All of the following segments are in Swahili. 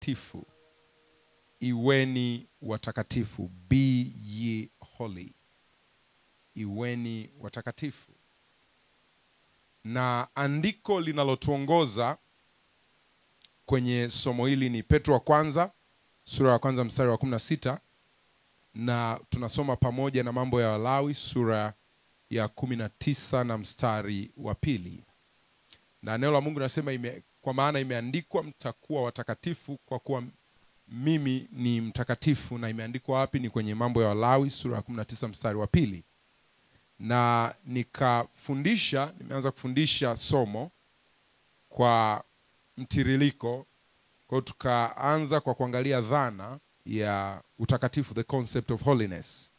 watakatifu. Iweni watakatifu, be ye holy. Iweni watakatifu. Na andiko linalotuongoza kwenye somo hili ni Petro wa kwanza sura ya kwanza mstari wa 16, na tunasoma pamoja na Mambo ya Walawi sura ya 19 na mstari wa 2. Na neno la Mungu nasema, kwa maana imeandikwa mtakuwa watakatifu kwa kuwa mimi ni mtakatifu. Na imeandikwa wapi? Ni kwenye Mambo ya Walawi sura ya 19 mstari wa 2. Na nikafundisha, nimeanza kufundisha somo kwa mtiririko. Kwa tukaanza kwa kuangalia dhana ya utakatifu, the concept of holiness.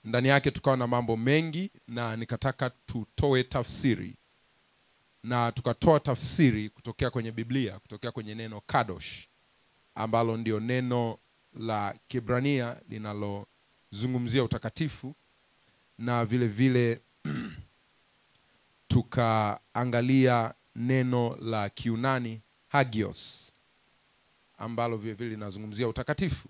Ndani yake tukawa na mambo mengi, na nikataka tutoe tafsiri. Na tukatoa tafsiri kutokea kwenye Biblia, kutokea kwenye neno kadosh, ambalo ndio neno la Kiebrania linalozungumzia utakatifu. Na vile vile tukaangalia neno la Kiunani hagios, ambalo vile vile linazungumzia utakatifu.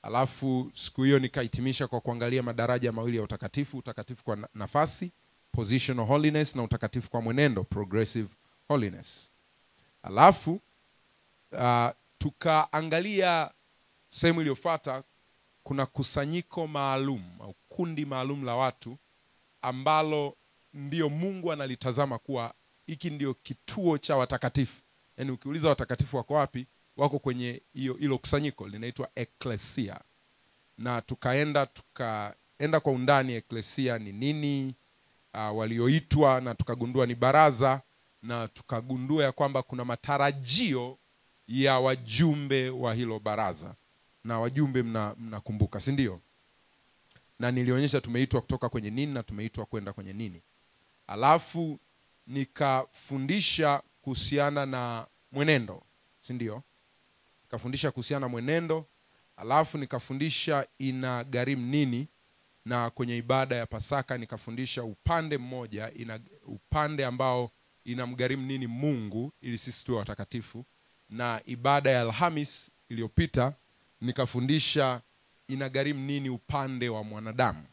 Alafu siku hiyo nikahitimisha kwa kuangalia madaraja mawili ya utakatifu: utakatifu kwa nafasi, positional holiness, na utakatifu kwa mwenendo, progressive holiness. Alafu tukaangalia sehemu iliyofuata, kuna kusanyiko maalum au kundi maalum la watu ambalo ndio Mungu analitazama kuwa hiki ndio kituo cha watakatifu. Yaani ukiuliza watakatifu wako wapi, wako kwenye hilo kusanyiko linaitwa eklesia. Na tukaenda kwa undani eklesia ni nini, walioitwa, na tukagundua ni baraza, na tukagundua ya kwamba kuna matarajio ya wajumbe wa hilo baraza. Na wajumbe mnakumbuka, si ndio? Na nilionyesha tumeitwa kutoka kwenye nini na tumeitwa kwenda kwenye nini. Alafu nikafundisha kuhusiana na mwenendo, si ndio? Nikafundisha kuhusiana na mwenendo, alafu nikafundisha ina gharimu nini, na kwenye ibada ya Pasaka nikafundisha upande mmoja, upande ambao inamgharimu nini Mungu ili sisi tuwe watakatifu. Na ibada ya Alhamis iliyopita nikafundisha inagharimu nini upande wa mwanadamu.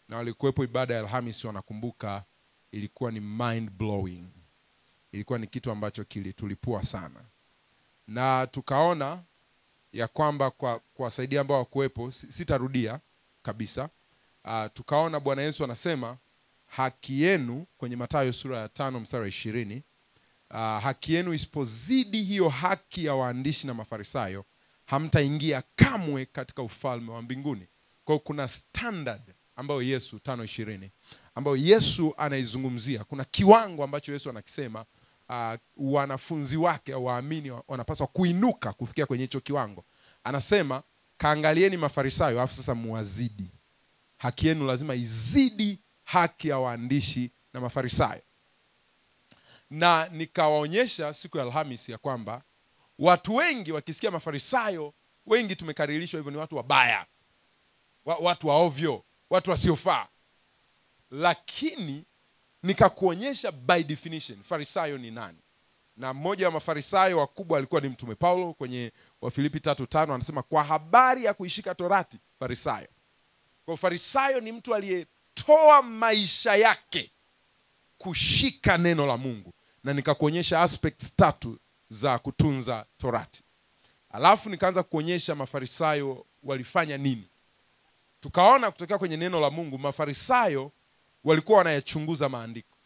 Na walikuwepo ibada ya Alhamis wanakumbuka, ilikuwa ni mind blowing. Ilikuwa ni kitu ambacho kilitulipua sana. Na tukaona ya kwamba kwa kuwasaidia ambao hawakuwepo, sitarudia kabisa. Tukaona Bwana Yesu anasema haki yenu kwenye Mathayo sura ya 5 mstari wa 20, haki yenu isipozidi hiyo haki ya waandishi na Mafarisayo, hamtaingia kamwe katika ufalme wa mbinguni. Kwa hiyo kuna standard ambayo Yesu 5:20 ambayo Yesu anaizungumzia. Kuna kiwango ambacho Yesu anakisema wanafunzi wake au waamini wanapaswa kuinuka kufikia kwenye hicho kiwango. Anasema kaangalieni Mafarisayo, alafu sasa muwazidi. Haki yenu lazima izidi haki ya waandishi na Mafarisayo. Na nikawaonyesha siku ya Alhamisi ya kwamba watu wengi wakisikia Mafarisayo, wengi tumekaririshwa hivyo ni watu wabaya, watu wa ovyo, watu wasiofaa. Lakini nikakuonyesha by definition Farisayo ni nani. Na mmoja wa Mafarisayo wakubwa alikuwa ni Mtume Paulo kwenye Wafilipi 3:5, anasema kwa habari ya kuishika Torati, Farisayo. Kwa Farisayo ni mtu aliyetoa maisha yake kushika neno la Mungu. Na nikakuonyesha aspects 3 za kutunza Torati. Alafu nikaanza kuonyesha Mafarisayo walifanya nini. Tukaona kutokea kwenye neno la Mungu Mafarisayo walikuwa wanayachunguza maandiko.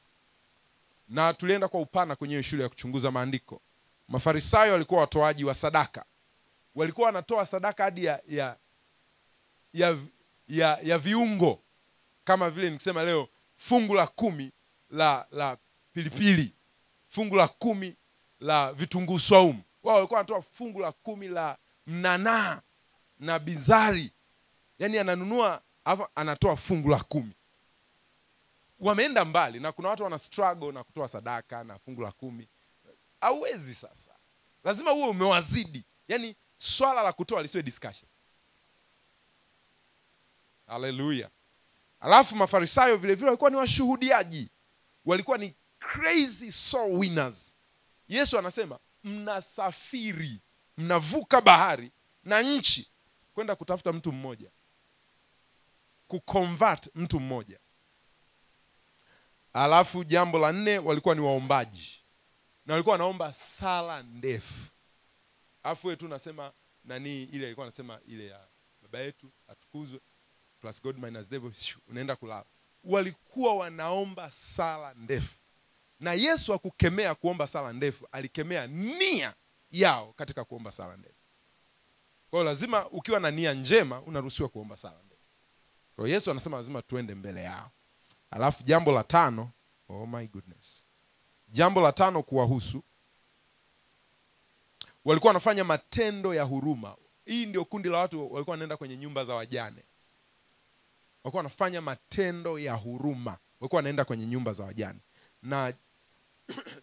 Na tulienda kwa upana kwenye shule ya kuchunguza maandiko. Mafarisayo walikuwa watoaji wa sadaka. Walikuwa wanatoa sadaka hadi ya viungo. Kama vile nikisema leo fungu la 10 la pilipili, fungu la 10 la vitunguu saumu. Wao walikuwa wanatoa fungu la 10 la mnanaa na bizari. Yaani ananunua alafu anatoa fungu la 10. Wameenda mbali, na kuna watu wana struggle na kutoa sadaka na fungu la 10. Hauwezi sasa. Lazima uwe umewazidi. Yaani swala la kutoa lisiwe discussion. Hallelujah. Alafu Mafarisayo vile vile walikuwa ni washuhudiaji. Walikuwa ni crazy soul winners. Yesu anasema Mnasafiri, mnavuka bahari na nchi kwenda kutafuta mtu mmoja, kuconvert mtu mmoja. Alafu jambo la 4, walikuwa ni waombaji, na walikuwa wanaomba sala ndefu. Alafu wewe tu unasema nani ile alikuwa anasema ile ya baba yetu atukuzwe plus God minus devil, unaenda kulala. Walikuwa wanaomba sala ndefu. Na Yesu hakukemea kuomba sala ndefu, alikemea nia yao katika kuomba sala ndefu. Kwa hiyo lazima ukiwa na nia njema unaruhusiwa kuomba sala ndefu. Kwa hiyo Yesu anasema lazima tuende mbele yao. Alafu jambo la 5, oh my goodness. Jambo la 5 kuwahusu, walikuwa wanafanya matendo ya huruma. Hii ndio kundi la watu walikuwa wanaenda kwenye nyumba za wajane. Walikuwa wanafanya matendo ya huruma. Walikuwa wanaenda kwenye nyumba za wajane. Na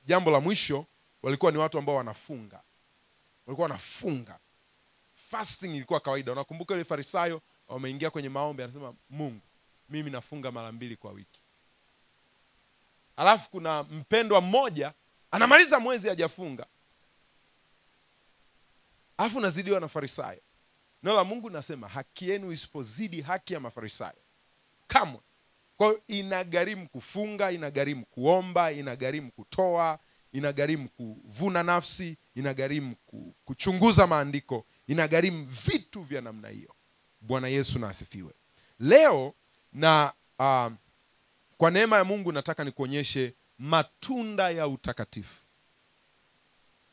jambo la mwisho, walikuwa ni watu ambao wanafunga. Walikuwa wanafunga. Fasting ilikuwa kawaida. Unakumbuka ile Farisayo wameingia kwenye maombi, anasema Mungu, mimi nafunga mara 2 kwa wiki. Alafu kuna mpendwa mmoja anamaliza mwezi hajafunga. Alafu nazidiwa na Farisayo. Neno la Mungu nasema haki yenu isipozidi haki ya Mafarisayo kamwe. Kwa hiyo inagharimu kufunga, inagharimu kuomba, inagharimu kutoa, inagharimu kuvuna nafsi, inagharimu kuchunguza maandiko, inagharimu vitu vya namna hiyo. Bwana Yesu na asifiwe. Leo na kwa neema ya Mungu nataka nikuonyeshe matunda ya utakatifu.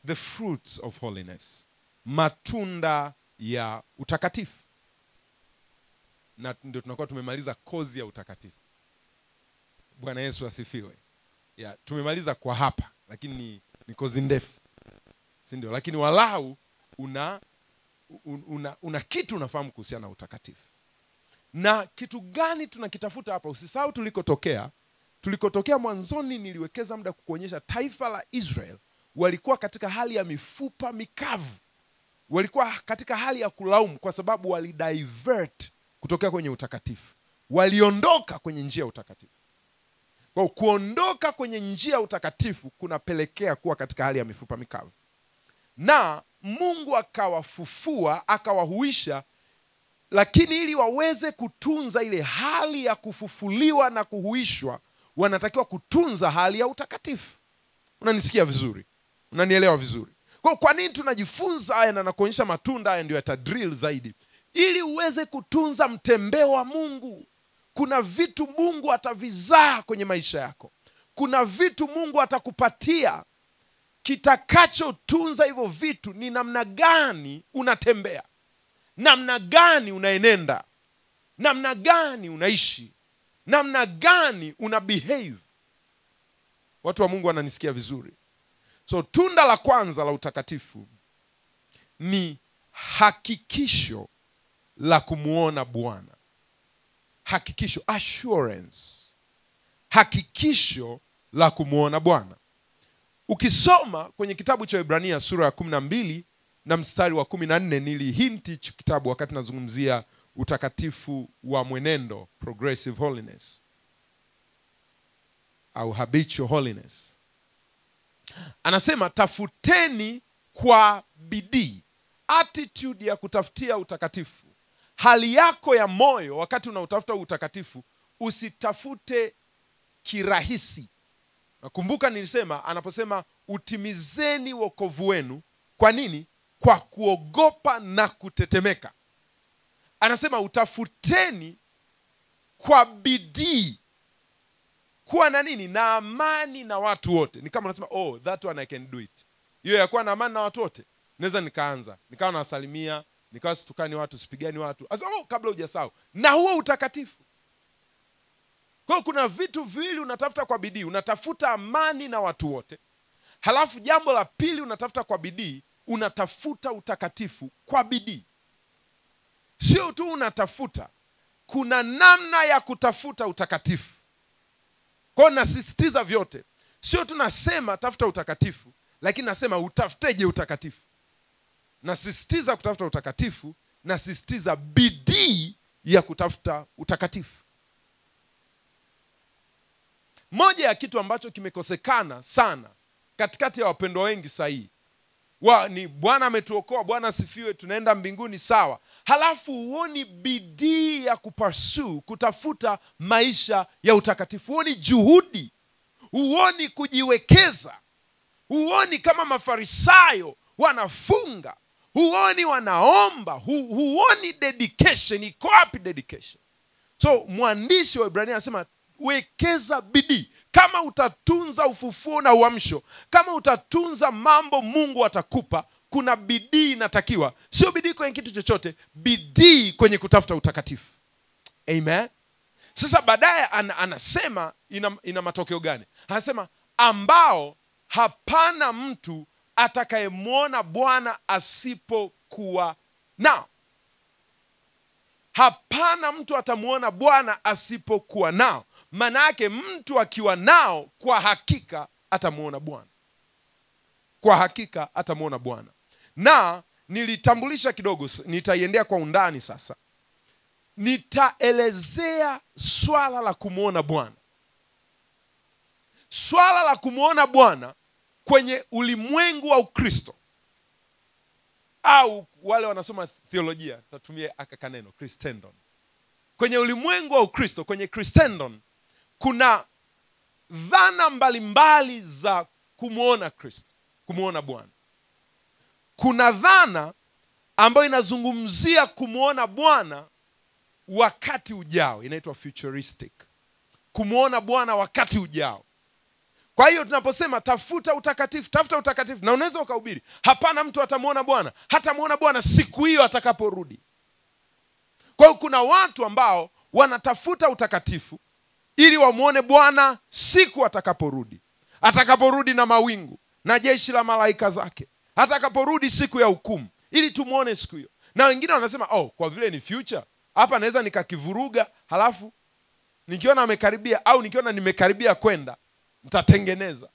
The fruits of holiness. Matunda ya utakatifu. Na ndio tunakuwa tumemaliza kozi ya utakatifu. Bwana Yesu asifiwe. Ya, tumemaliza kwa hapa, lakini ni kozi ndefu. Si ndio? Lakini walau una kitu unafahamu kuhusiana na utakatifu. Na kitu gani tunakitafuta hapa? Usisahau tulikotokea. Tulikotokea mwanzoni niliwekeza muda kukuonyesha taifa la Israel walikuwa katika hali ya mifupa mikavu. Walikuwa katika hali ya kulaumu kwa sababu walidivert kutokea kwenye utakatifu. Waliondoka kwenye njia ya utakatifu. Kwa kuondoka kwenye njia ya utakatifu kunapelekea kuwa katika hali ya mifupa mikavu. Na Mungu akawafufua, akawahuisha, lakini ili waweze kutunza ile hali ya kufufuliwa na kuhuishwa, wanatakiwa kutunza hali ya utakatifu. Unanisikia vizuri? Unanielewa vizuri? Kwa nini tunajifunza haya na nakuonyesha matunda haya ndio yatadrill zaidi? Ili uweze kutunza mtembeo wa Mungu. Kuna vitu Mungu atavizaa kwenye maisha yako. Kuna vitu Mungu atakupatia. Kitakachotunza hivyo vitu ni namna gani unatembea, namna gani unaenenda, namna gani unaishi, namna gani una behave. Watu wa Mungu wananisikia vizuri? So tunda la kwanza la utakatifu ni hakikisho la kumuona Bwana. Hakikisho, assurance. Hakikisho la kumuona Bwana. Ukisoma kwenye kitabu cha Ibrania sura ya 12 na mstari wa 14, nilihinti hicho kitabu wakati nazungumzia utakatifu wa mwenendo, progressive holiness au habitual holiness. Anasema tafuteni kwa bidii. Attitude ya kutafutia utakatifu. Hali yako ya moyo wakati unautafuta utakatifu, usitafute kirahisi. Nakumbuka nilisema anaposema utimizeni wokovu wenu, kwa nini? Kwa kuogopa na kutetemeka. Anasema utafuteni kwa bidii. Kuwa na nini? Na amani na watu wote. Ni kama unasema oh, that one I can do it. Hiyo ya kuwa na amani na watu wote, naweza nikaanza, nikawa nawasalimia, nikawa situkani watu, sipigani watu. Asa, oh, kabla hujasahau. Na huo utakatifu. Kwa hiyo kuna vitu viwili unatafuta kwa bidii. Unatafuta amani na watu wote. Halafu jambo la pili unatafuta kwa bidii, unatafuta utakatifu kwa bidii. Sio tu unatafuta, kuna namna ya kutafuta utakatifu. Kwa hiyo nasisitiza vyote. Sio tu nasema tafuta utakatifu, lakini nasema utafuteje utakatifu. Nasisitiza kutafuta utakatifu, nasisitiza bidii ya kutafuta utakatifu. Moja ya kitu ambacho kimekosekana sana katikati ya wapendwa wengi sahihi Ni Bwana ametuokoa, Bwana asifiwe, tunaenda mbinguni, sawa. Halafu huoni bidii ya kupursue, kutafuta maisha ya utakatifu. Huoni juhudi, huoni kujiwekeza, huoni kama Mafarisayo wanafunga, huoni wanaomba, huoni dedication. Iko wapi dedication? So mwandishi wa Ibrania anasema wekeza bidii. Kama utatunza ufufuo na uamsho, kama utatunza mambo Mungu atakupa, kuna bidii inatakiwa. Sio bidii kwenye kitu chochote, bidii kwenye kutafuta utakatifu. Amen. Sasa baadaye anasema ina matokeo gani? Anasema ambao hapana mtu atakayemwona Bwana asipokuwa nao. Hapana mtu atamuona Bwana asipokuwa nao. Maana yake mtu akiwa nao kwa hakika atamuona Bwana. Kwa hakika atamuona Bwana. Na nilitambulisha kidogo, nitaiendea kwa undani sasa. Nitaelezea swala la kumuona Bwana. Swala la kumuona Bwana kwenye ulimwengu wa Ukristo, au wale wanasoma theolojia, tatumia aka kaneno Christendom. Kwenye ulimwengu wa Ukristo, kwenye Christendom, kuna dhana mbalimbali za kumuona Kristo, kumuona Bwana. Kuna dhana ambayo inazungumzia kumuona Bwana wakati ujao, inaitwa futuristic. Kumuona Bwana wakati ujao. Kwa hiyo tunaposema tafuta utakatifu, tafuta utakatifu, na unaweza ukahubiri, hapana mtu atamuona Bwana, hatamuona Bwana siku hiyo atakaporudi. Kwa hiyo kuna watu ambao wanatafuta utakatifu ili wamuone Bwana siku atakaporudi. Atakaporudi na mawingu na jeshi la malaika zake. Atakaporudi siku ya hukumu, ili tumuone siku hiyo. Na wengine wanasema oh, kwa vile ni future, hapa naweza nikakivuruga, halafu nikiona amekaribia au nikiona nimekaribia kwenda, nitatengeneza.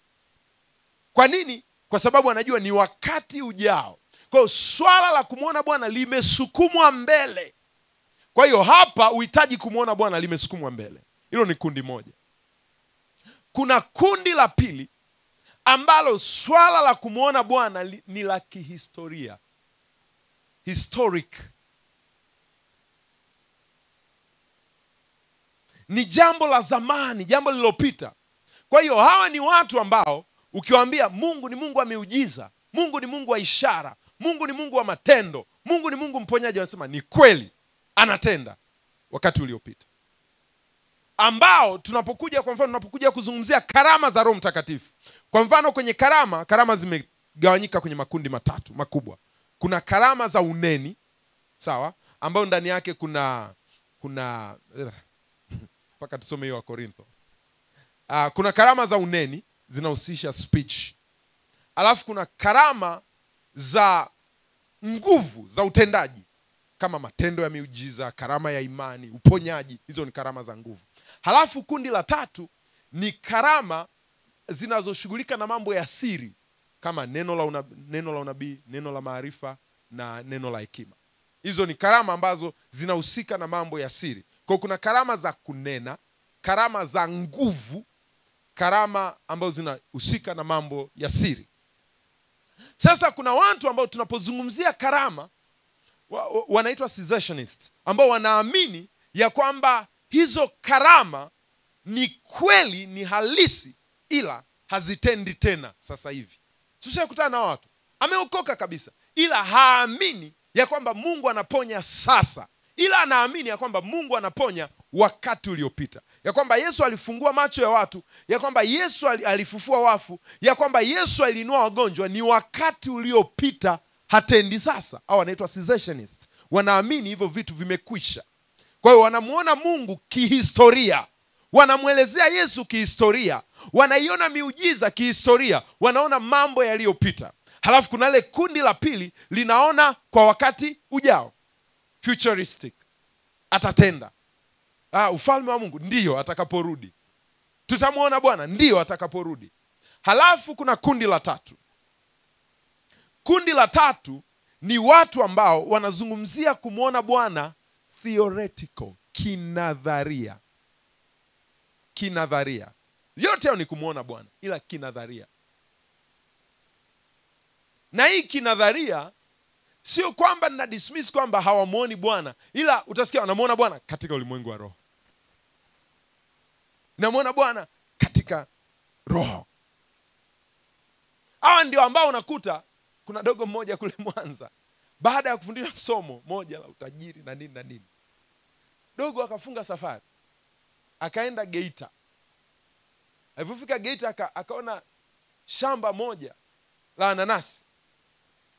Kwa nini? Kwa sababu anajua ni wakati ujao. Kwa hiyo swala la kumuona Bwana limesukumwa mbele. Kwa hiyo hapa uhitaji kumuona Bwana limesukumwa mbele. Hilo ni kundi moja. Kuna kundi la pili ambalo swala la kumuona Bwana ni la kihistoria. Historic. Ni jambo la zamani, jambo lililopita. Kwa hiyo hawa ni watu ambao ukiwaambia Mungu ni Mungu wa miujiza, Mungu ni Mungu wa ishara, Mungu ni Mungu wa matendo, Mungu ni Mungu mponyaji, wanasema ni kweli anatenda wakati uliopita. Ambao tunapokuja, kwa mfano tunapokuja kuzungumzia karama za Roho Mtakatifu. Kwa mfano kwenye karama, karama zimegawanyika kwenye makundi matatu makubwa. Kuna karama za uneni, sawa, ambao ndani yake kuna mpaka tusome hiyo wa Korintho. Kuna karama za uneni zinahusisha speech. Alafu kuna karama za nguvu za utendaji kama matendo ya miujiza, karama ya imani, uponyaji, hizo ni karama za nguvu. Halafu kundi la tatu ni karama zinazoshughulika na mambo ya siri kama neno la unabii, neno la maarifa na neno la hekima. Hizo ni karama ambazo zinahusika na mambo ya siri. Kwa kuna karama za kunena, karama za nguvu, karama ambazo zinahusika na mambo ya siri. Sasa kuna watu ambao tunapozungumzia karama wanaitwa cessationists, ambao wanaamini ya kwamba hizo karama ni kweli, ni halisi, ila hazitendi tena sasa hivi. Tushakutana na watu ameokoka kabisa, ila haamini ya kwamba Mungu anaponya sasa, ila anaamini ya kwamba Mungu anaponya wakati uliopita, ya kwamba Yesu alifungua macho ya watu, ya kwamba Yesu alifufua wafu, ya kwamba Yesu aliinua wagonjwa, ni wakati uliopita, hatendi sasa. Au wanaitwa cessationists, wanaamini hivyo vitu vimekwisha. Kwa hiyo wanamuona Mungu kihistoria, wanamuelezea Yesu kihistoria, wanaiona miujiza kihistoria, wanaona mambo yaliyopita. Halafu kuna ile kundi la pili linaona kwa wakati ujao, futuristic, atatenda. Ufalme wa Mungu ndiyo atakaporudi, tutamuona Bwana ndiyo atakaporudi. Halafu kuna kundi la tatu. Kundi la tatu ni watu ambao wanazungumzia kumuona Bwana theoretical, kinadharia. Kinadharia. Yote hayo ni kumuona Bwana, ila kinadharia. Na hii kinadharia sio kwamba nina dismiss kwamba hawamuoni Bwana, ila utasikia wanamuona Bwana katika ulimwengu wa roho. Namuona Bwana katika roho. Hawa ndio ambao unakuta kuna dogo mmoja kule Mwanza, baada ya kufundisha somo moja la utajiri na nini na nini, dogo akafunga safari akaenda Geita. Alipofika Geita akaona shamba moja la ananasi,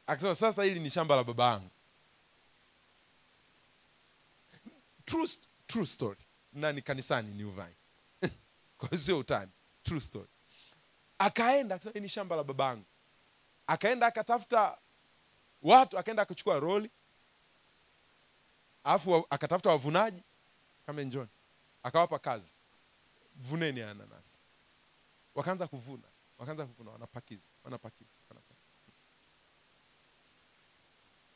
akasema sasa hili ni shamba la baba yangu. True story. Na ni kanisani New Vine. Kwa sio utani, true story. Akaenda akasema hili ni shamba la baba yangu. Akaenda akatafuta watu, akaenda akachukua roli, alafu akatafuta wavunaji kama njoni, akawapa kazi, vuneni ananasi. Wakaanza kuvuna, wanapakiza.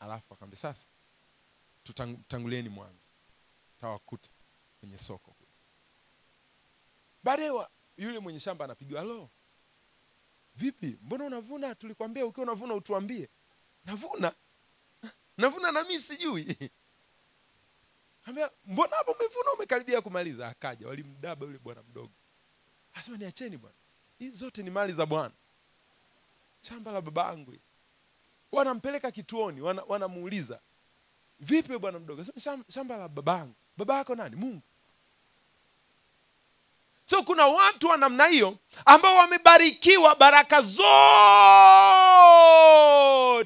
Alafu akamwambia sasa tutangulieni Mwanza, tawakuta kwenye soko kule. Baadaye yule mwenye shamba anapigiwa, "Halo, vipi? Mbona unavuna? Tulikwambia ukiwa unavuna utuambie." Navuna? Navuna na mimi sijui. Ambia, mbona hapo umevuna umekaribia kumaliza? Akaja, walimdaba yule bwana mdogo. Asema niacheni bwana. Hizi zote ni mali za Bwana. Shamba la babangu. Wanampeleka kituoni, wanamuuliza, "Vipi bwana mdogo?" Asema shamba la babangu. Baba yako nani? Mungu. So kuna watu wa namna hiyo ambao wamebarikiwa baraka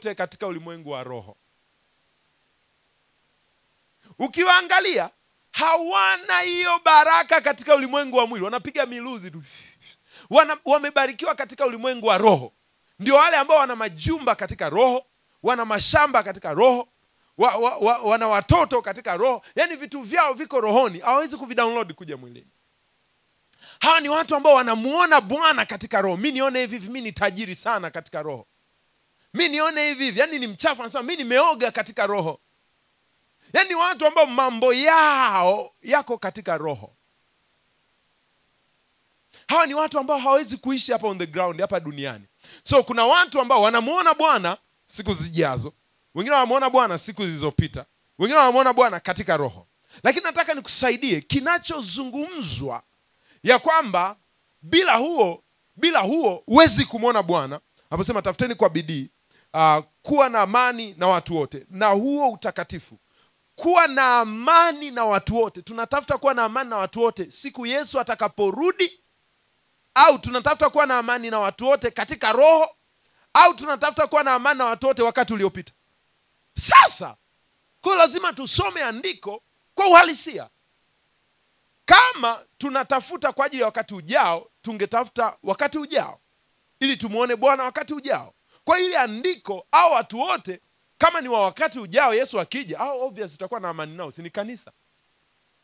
zote katika ulimwengu wa roho. Ukiwaangalia hawana hiyo baraka katika ulimwengu wa mwili, wanapiga miluzi tu. Wamebarikiwa katika ulimwengu wa roho. Ndio wale ambao wana majumba katika roho, wana mashamba katika roho, wana watoto katika roho. Yaani vitu vyao viko rohoni, hawawezi kuvidownload kuja mwilini. Hawa ni watu ambao wanamuona Bwana katika roho. Mimi nione hivi hivi, mimi ni tajiri sana katika roho. Mimi nione hivi hivi, yani ni mchafu anasema mimi nimeoga katika roho. Yaani watu ambao mambo yao yako katika roho. Hawa ni watu ambao hawawezi kuishi hapa on the ground, hapa duniani. So kuna watu ambao wanamuona Bwana siku zijazo, wengine wanamuona Bwana siku zilizopita, wengine wanamuona Bwana katika roho. Lakini nataka nikusaidie kinachozungumzwa ya kwamba bila huo huwezi kumuona Bwana. Haposema tafuteni kwa bidii kuwa na amani na watu wote na huo utakatifu. Kuwa na amani na watu wote. Tunatafuta kuwa na amani na watu wote siku Yesu atakaporudi, au tunatafuta kuwa na amani na watu wote katika roho, au tunatafuta kuwa na amani na watu wote wakati uliopita. Sasa kwa lazima tusome andiko kwa uhalisia. Kama tunatafuta kwa ajili ya wakati ujao, tungetafuta wakati ujao ili tumuone Bwana wakati ujao. Kwa ile andiko au watu wote kama ni wa wakati ujao Yesu akija, au obvious tutakuwa na amani nao, si ni kanisa.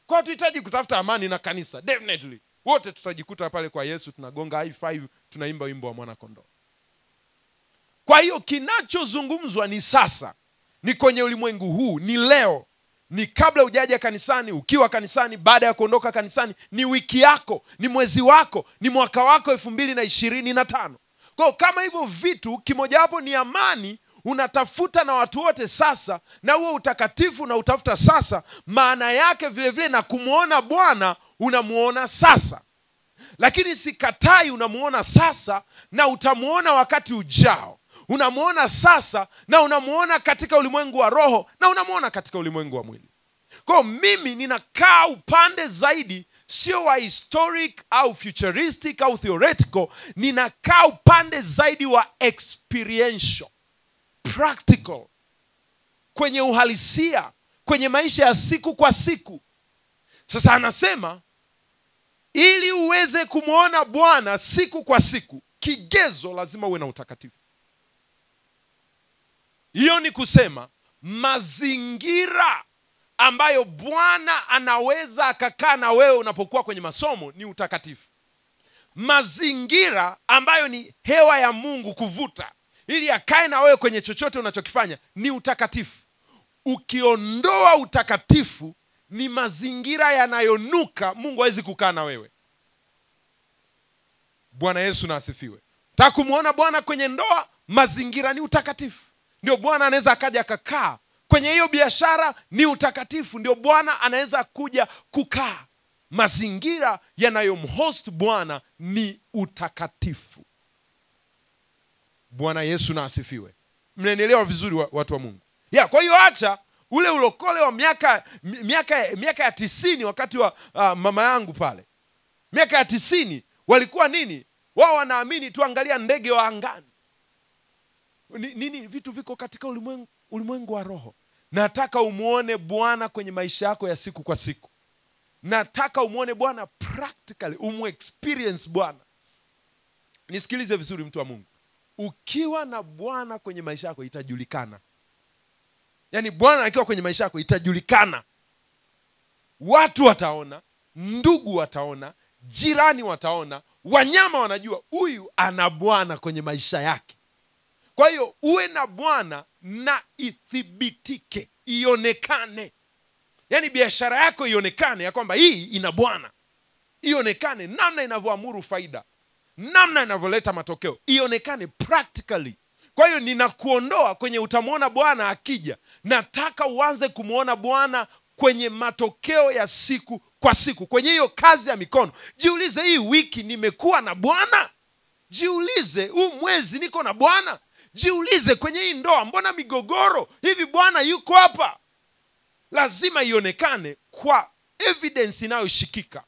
Kwa tuhitaji kutafuta amani na kanisa, definitely. Wote tutajikuta pale kwa Yesu, tunagonga high five, tunaimba wimbo wa mwana kondoo. Kwa hiyo kinachozungumzwa ni sasa, ni kwenye ulimwengu huu, ni leo, ni kabla hujaja kanisani, ukiwa kanisani, baada ya kuondoka kanisani, ni wiki yako, ni mwezi wako, ni mwaka wako 2025. Kwa kama hivyo vitu, kimoja wapo ni amani unatafuta na watu wote sasa, na huo utakatifu na utafuta sasa, maana yake vile vile na kumuona Bwana unamuona sasa. Lakini sikatai unamuona sasa na utamuona wakati ujao. Unamuona sasa na unamuona katika ulimwengu wa roho na unamuona katika ulimwengu wa mwili. Kwa mimi ninakaa upande zaidi sio wa historic au futuristic au theoretical, ninakaa upande zaidi wa experiential, practical, kwenye uhalisia, kwenye maisha ya siku kwa siku. Sasa anasema ili uweze kumuona Bwana siku kwa siku, kigezo lazima uwe na utakatifu. Hiyo ni kusema mazingira ambayo Bwana anaweza akakaa na wewe unapokuwa kwenye masomo ni utakatifu. Mazingira ambayo ni hewa ya Mungu kuvuta ili akae na wewe kwenye chochote unachokifanya ni utakatifu. Ukiondoa utakatifu ni mazingira yanayonuka, Mungu hawezi kukaa na wewe. Bwana Yesu na asifiwe. Unataka kumuona Bwana kwenye ndoa, Mazingira ni utakatifu. Ndio Bwana anaweza akaja akakaa. Kwenye hiyo biashara ni utakatifu, ndio Bwana anaweza kuja kukaa. Mazingira yanayomhost Bwana ni utakatifu. Bwana Yesu na asifiwe. Mnaelewa vizuri watu wa Mungu? Ya, kwa hiyo acha ule ulokole wa miaka ya 90 wakati wa mama yangu pale. Miaka ya 90 walikuwa nini? Wao wanaamini tu angalia ndege wa angani. Nini vitu viko katika ulimwengu wa roho. Nataka umuone Bwana kwenye maisha yako ya siku kwa siku. Nataka umuone Bwana practically, umuexperience Bwana. Nisikilize vizuri mtu wa Mungu. Ukiwa na Bwana kwenye maisha yako itajulikana. Yaani Bwana akiwa kwenye maisha yako itajulikana. Watu wataona, ndugu wataona, jirani wataona, wanyama wanajua huyu ana Bwana kwenye maisha yake. Kwa hiyo uwe na Bwana na ithibitike, ionekane. Yaani biashara yako ionekane ya kwamba hii ina Bwana. Ionekane namna inavyoamuru faida, namna inavyoleta matokeo, ionekane practically. Kwa hiyo ninakuondoa kwenye utamuona Bwana akija. Nataka uanze kumuona Bwana kwenye matokeo ya siku kwa siku, kwenye hiyo kazi ya mikono. Jiulize, hii wiki nimekuwa na Bwana? Jiulize, huu mwezi niko na Bwana? Jiulize, kwenye hii ndoa mbona migogoro hivi, Bwana yuko hapa? Lazima ionekane kwa evidence inayoshikika,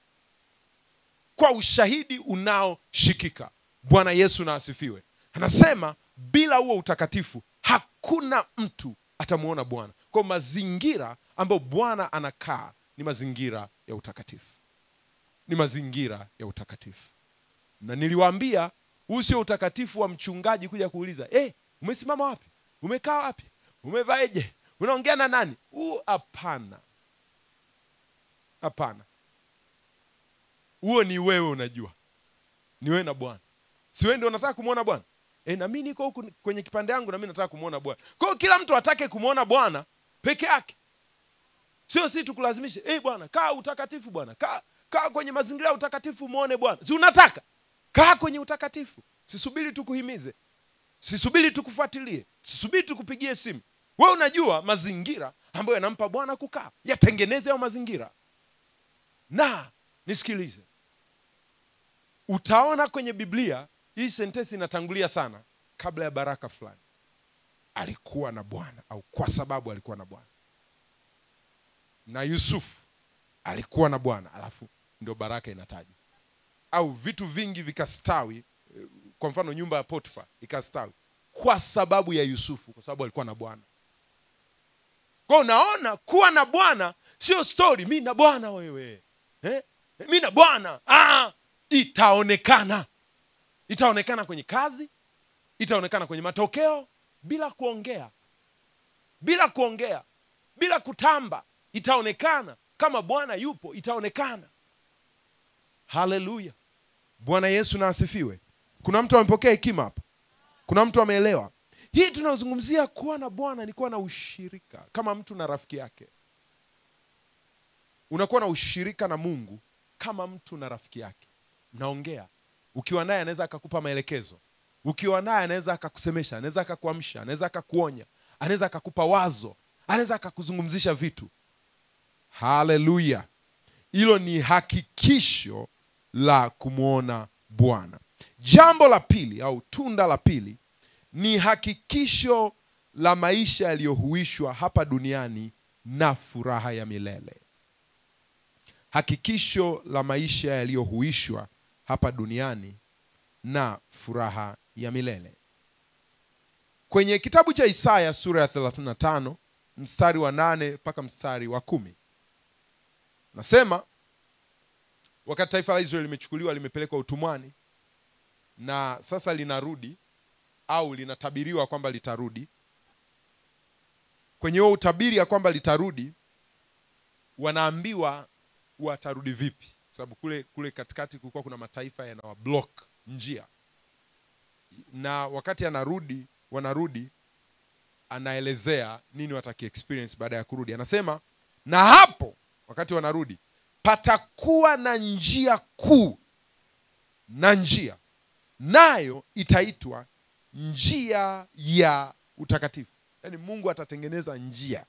kwa ushahidi unaoshikika. Bwana Yesu na asifiwe. Anasema bila huo utakatifu hakuna mtu atamuona Bwana. Kwa mazingira ambayo Bwana anakaa ni mazingira ya utakatifu. Ni mazingira ya utakatifu. Na niliwaambia huu sio utakatifu wa mchungaji kuja kuuliza, umesimama wapi? Umekaa wapi? Umevaeje? Unaongea na nani? Huu hapana. Hapana. Huo ni wewe unajua. Ni wewe na Bwana. Si wewe ndio unataka kumuona Bwana? Na mimi niko huku kwenye kipande yangu na mimi nataka kumuona Bwana. Kwa hiyo kila mtu atake kumuona Bwana peke yake. Sio sisi tukulazimishe, Bwana, kaa utakatifu Bwana. Kaa kwenye mazingira ya utakatifu muone Bwana. Si unataka? Kaa kwenye utakatifu. Sisubiri tukuhimize. Sisubiri tukufuatilie. Sisubiri tukupigie simu. Wewe unajua mazingira ambayo yanampa Bwana kukaa. Yatengeneze hayo mazingira. Na nisikilize. Utaona kwenye Biblia hii sentensi inatangulia sana kabla ya baraka fulani. Alikuwa na Bwana, au kwa sababu alikuwa na Bwana. Na Yusufu alikuwa na Bwana, alafu ndio baraka inatajwa. Au vitu vingi vikastawi, kwa mfano nyumba ya Potifa ikastawi kwa sababu ya Yusufu, kwa sababu alikuwa na Bwana. Kwa unaona kuwa na Bwana sio story, mimi na Bwana wewe. Mimi na Bwana. Itaonekana. Itaonekana kwenye kazi, itaonekana kwenye matokeo, bila kuongea. Bila kuongea, bila kutamba, itaonekana kama Bwana yupo, itaonekana. Haleluya. Bwana Yesu na asifiwe. Kuna mtu amepokea hekima hapa? Kuna mtu ameelewa? Hii tunazungumzia kuwa na Bwana ni kuwa na ushirika kama mtu na rafiki yake. Unakuwa na ushirika na Mungu kama mtu na rafiki yake. Mnaongea. Ukiwa naye anaweza akakupa maelekezo. Ukiwa naye anaweza akakusemesha, anaweza akakuamsha, anaweza akakuonya, anaweza akakupa wazo, anaweza akakuzungumzisha vitu. Haleluya. Hilo ni hakikisho la kumuona Bwana. Jambo la pili au tunda la pili ni hakikisho la maisha yaliyohuishwa hapa duniani na furaha ya milele. Hakikisho la maisha yaliyohuishwa hapa duniani na furaha ya milele. Kwenye kitabu cha Isaya sura ya 35 mstari wa 8 mpaka mstari wa 10. Nasema wakati taifa la Israeli limechukuliwa, limepelekwa utumwani, na sasa linarudi au linatabiriwa kwamba litarudi. Kwenye huo utabiri ya kwamba litarudi, wanaambiwa watarudi vipi? Kwa sababu kule katikati kulikuwa kuna mataifa yanawablock njia. Na wakati wanarudi, anaelezea nini wataki experience baada ya kurudi. Anasema, na hapo wakati wanarudi patakuwa na njia kuu, na njia nayo itaitwa Njia ya utakatifu. Yaani Mungu atatengeneza njia.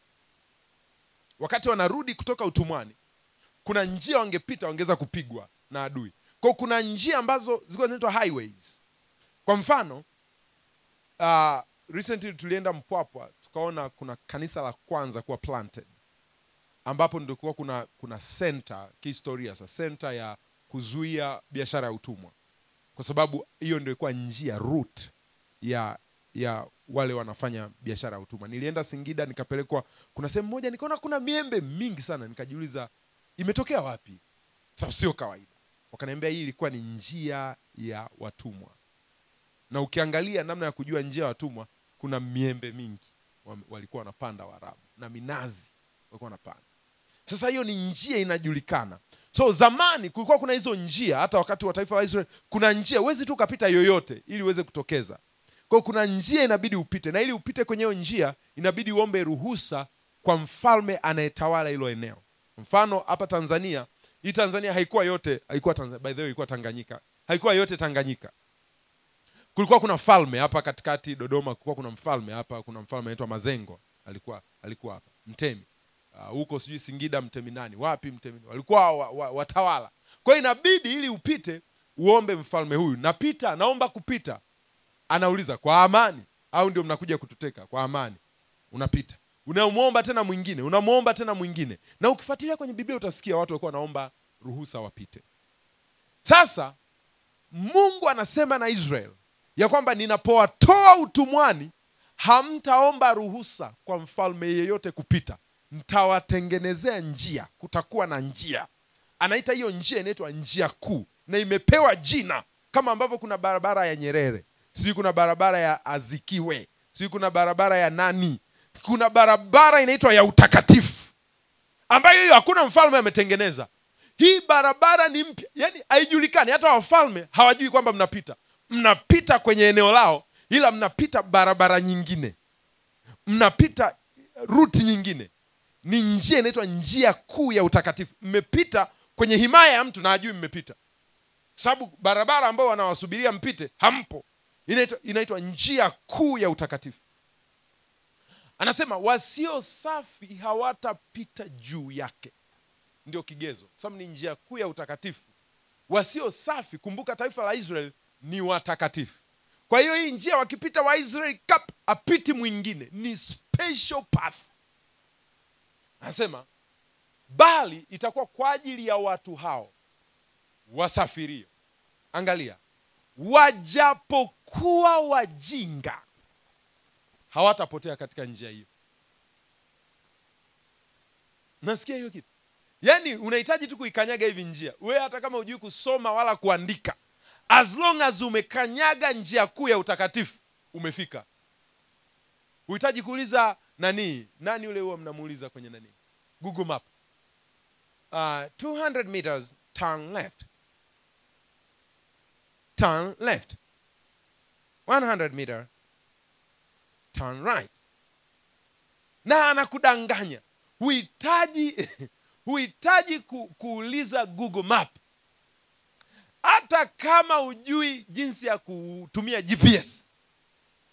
Wakati wanarudi kutoka utumwani, kuna njia wangepita wangeweza kupigwa na adui. Kwa kuna njia ambazo zilikuwa zinaitwa highways. Kwa mfano, recently tulienda Mpwapwa, tukaona kuna kanisa la kwanza kuwa planted, ambapo ndio kulikuwa kuna center kihistoria, sasa center ya kuzuia biashara ya utumwa. Kwa sababu hiyo ndio ilikuwa njia, route ya wale wanafanya biashara ya utumwa. Nilienda Singida nikapelekwa, kuna sehemu moja nikaona kuna miembe mingi sana, nikajiuliza imetokea wapi? Sababu sio kawaida. Wakaniambia hii ilikuwa ni njia ya watumwa. Na ukiangalia namna ya kujua njia ya watumwa, kuna miembe mingi walikuwa wanapanda Waarabu, na minazi walikuwa wanapanda. Sasa hiyo ni njia inajulikana. So zamani kulikuwa kuna hizo njia, hata wakati wa taifa la Israeli kuna njia, huwezi tu kupita yoyote ili uweze kutokeza. Kwa hiyo kuna njia inabidi upite, na ili upite kwenye hiyo njia inabidi uombe ruhusa kwa mfalme anayetawala hilo eneo. Mfano hapa Tanzania, hii Tanzania haikuwa yote, haikuwa Tanzania, by the way ilikuwa Tanganyika. Haikuwa yote Tanganyika. Kulikuwa kuna mfalme hapa katikati Dodoma, kulikuwa kuna mfalme hapa, kuna mfalme anaitwa Mazengo, alikuwa hapa, mtemi. Huko sijui Singida mtemi nani, wapi mtemi, walikuwa watawala. Kwa hiyo inabidi ili upite uombe mfalme huyu. Napita, naomba kupita. Anauliza kwa amani au ndio mnakuja kututeka? Kwa amani. Unapita. Unamuomba tena mwingine, unamuomba tena mwingine. Na ukifuatilia kwenye Biblia utasikia watu walikuwa wanaomba ruhusa wapite. Sasa Mungu anasema na Israel ya kwamba ninapowatoa utumwani hamtaomba ruhusa kwa mfalme yeyote kupita. Nitawatengenezea njia, kutakuwa na njia. Anaita hiyo njia inaitwa njia kuu, na imepewa jina kama ambavyo kuna barabara ya Nyerere, sijui kuna barabara ya Azikiwe, sijui kuna barabara ya nani. Kuna barabara inaitwa ya utakatifu, ambayo hiyo hakuna mfalme ametengeneza. Hii barabara ni mpya, yani haijulikani, hata wafalme hawajui kwamba mnapita. Mnapita kwenye eneo lao, ila mnapita barabara nyingine, mnapita ruti nyingine. Ni njia inaitwa njia kuu ya utakatifu. Mmepita kwenye himaya ya mtu na hajui mmepita, sababu barabara ambayo wanawasubiria mpite hampo. Inaitwa njia kuu ya utakatifu. Anasema wasio safi hawatapita juu yake. Ndio kigezo, sababu ni njia kuu ya utakatifu. Wasio safi, kumbuka taifa la Israel ni watakatifu. Kwa hiyo hii njia wakipita wa Israel kap apiti mwingine, ni special path. Anasema bali itakuwa kwa ajili ya watu hao wasafirio. Angalia, wajapokuwa wajinga hawatapotea katika njia hiyo. Nasikia hiyo kitu? Yaani unahitaji tu kuikanyaga hivi njia. Wewe hata kama hujui kusoma wala kuandika, as long as umekanyaga njia kuu ya utakatifu, umefika. Uhitaji kuuliza nani? Nani yule huwa mnamuuliza kwenye nani? Google Map. 200 meters turn left. Turn left. 100 meter turn right. Na anakudanganya. Huhitaji kuuliza Google Map. Hata kama hujui jinsi ya kutumia GPS,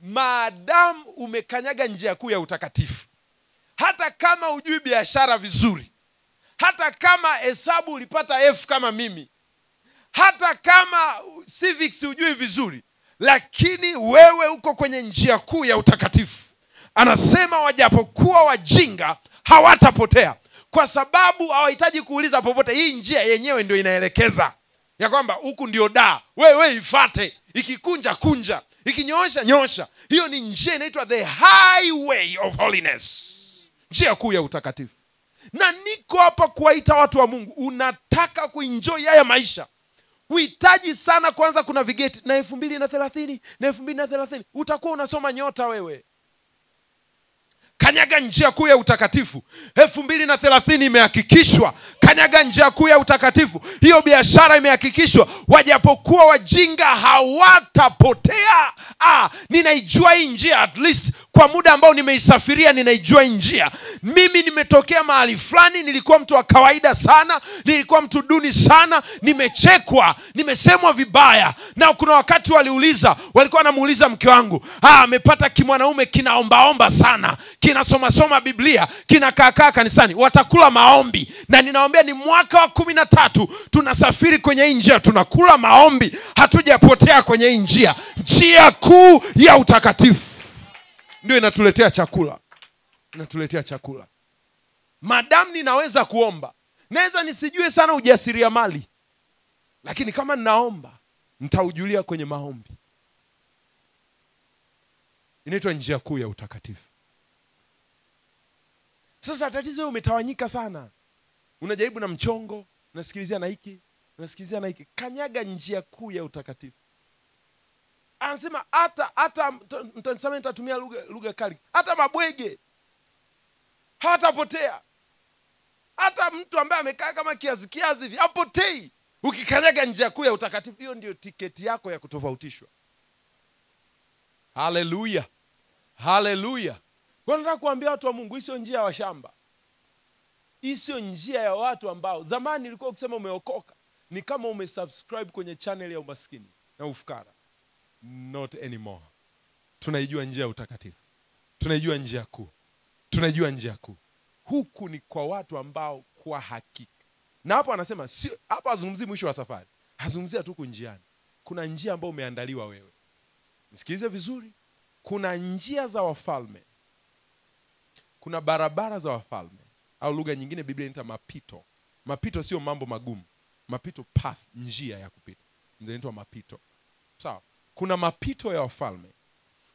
maadamu umekanyaga njia kuu ya utakatifu. Hata kama hujui biashara vizuri, hata kama hesabu ulipata F kama mimi, hata kama civics hujui vizuri, lakini wewe uko kwenye njia kuu ya utakatifu. Anasema wajapokuwa wajinga hawatapotea, kwa sababu hawahitaji kuuliza popote. Hii njia yenyewe ndio inaelekeza ya kwamba huku ndio da, wewe ifate, ikikunja kunja, ikinyoosha nyoosha. Hiyo ni njia inaitwa the highway of holiness, njia kuu ya utakatifu. Na niko hapa kuwaita watu wa Mungu, unataka kuenjoy haya maisha, uhitaji sana kwanza kuna vigeti na 2030 na 2030 utakuwa unasoma nyota wewe. Kanyaga njia kuu ya utakatifu. 2030 imehakikishwa. Kanyaga njia kuu ya utakatifu. Hiyo biashara imehakikishwa. Wajapokuwa wajinga hawatapotea. Ninaijua hii njia at least. Kwa muda ambao nimeisafiria ninaijua njia. Mimi nimetokea mahali fulani, nilikuwa mtu wa kawaida sana, nilikuwa mtu duni sana, nimechekwa, nimesemwa vibaya. Na kuna wakati waliuliza, walikuwa wanamuuliza mke wangu, amepata kimwanaume kinaombaomba sana, kinasoma soma Biblia, kinakaa kanisani, watakula maombi. Na ninawaambia ni mwaka wa 13 tunasafiri kwenye hii njia, tunakula maombi, hatujapotea kwenye hii njia. Njia kuu ya utakatifu ndio inatuletea chakula. Inatuletea chakula. Madam ninaweza kuomba, naweza nisijue sana ujasiriamali, lakini kama ninaomba nitaujulia kwenye maombi. Inaitwa njia kuu ya utakatifu. Sasa tatizo umetawanyika sana. Unajaribu na mchongo, unasikilizia na hiki, unasikilizia na hiki. Kanyaga njia kuu ya utakatifu. Anasema hata mtanisamee nitatumia lugha kali. Hata mabwege hatapotea. Hata mtu ambaye amekaa kama kiazi kiazi hivi hapotei. Ukikanyaga njia kuu ya utakatifu, hiyo ndio tiketi yako ya kutofautishwa. Haleluya. Haleluya. Kwa nataka kuambia watu wa Mungu, hii sio njia ya washamba. Hii sio njia ya watu ambao zamani ilikuwa ukisema umeokoka ni kama umesubscribe kwenye channel ya umaskini na ufukara. Not anymore. Tunaijua njia ya utakatifu. Tunaijua njia kuu. Tunaijua njia kuu. Huku ni kwa watu ambao kwa hakika. Na hapo anasema sio, hapo azungumzi mwisho wa safari. Azungumzia tu njiani. Kuna njia ambayo umeandaliwa wewe. Nisikilize vizuri. Kuna njia za wafalme. Kuna barabara za wafalme. Au lugha nyingine Biblia inaita mapito. Mapito sio mambo magumu. Mapito, path, njia ya kupita. Ndio inaitwa mapito. Sawa. Kuna mapito ya wafalme.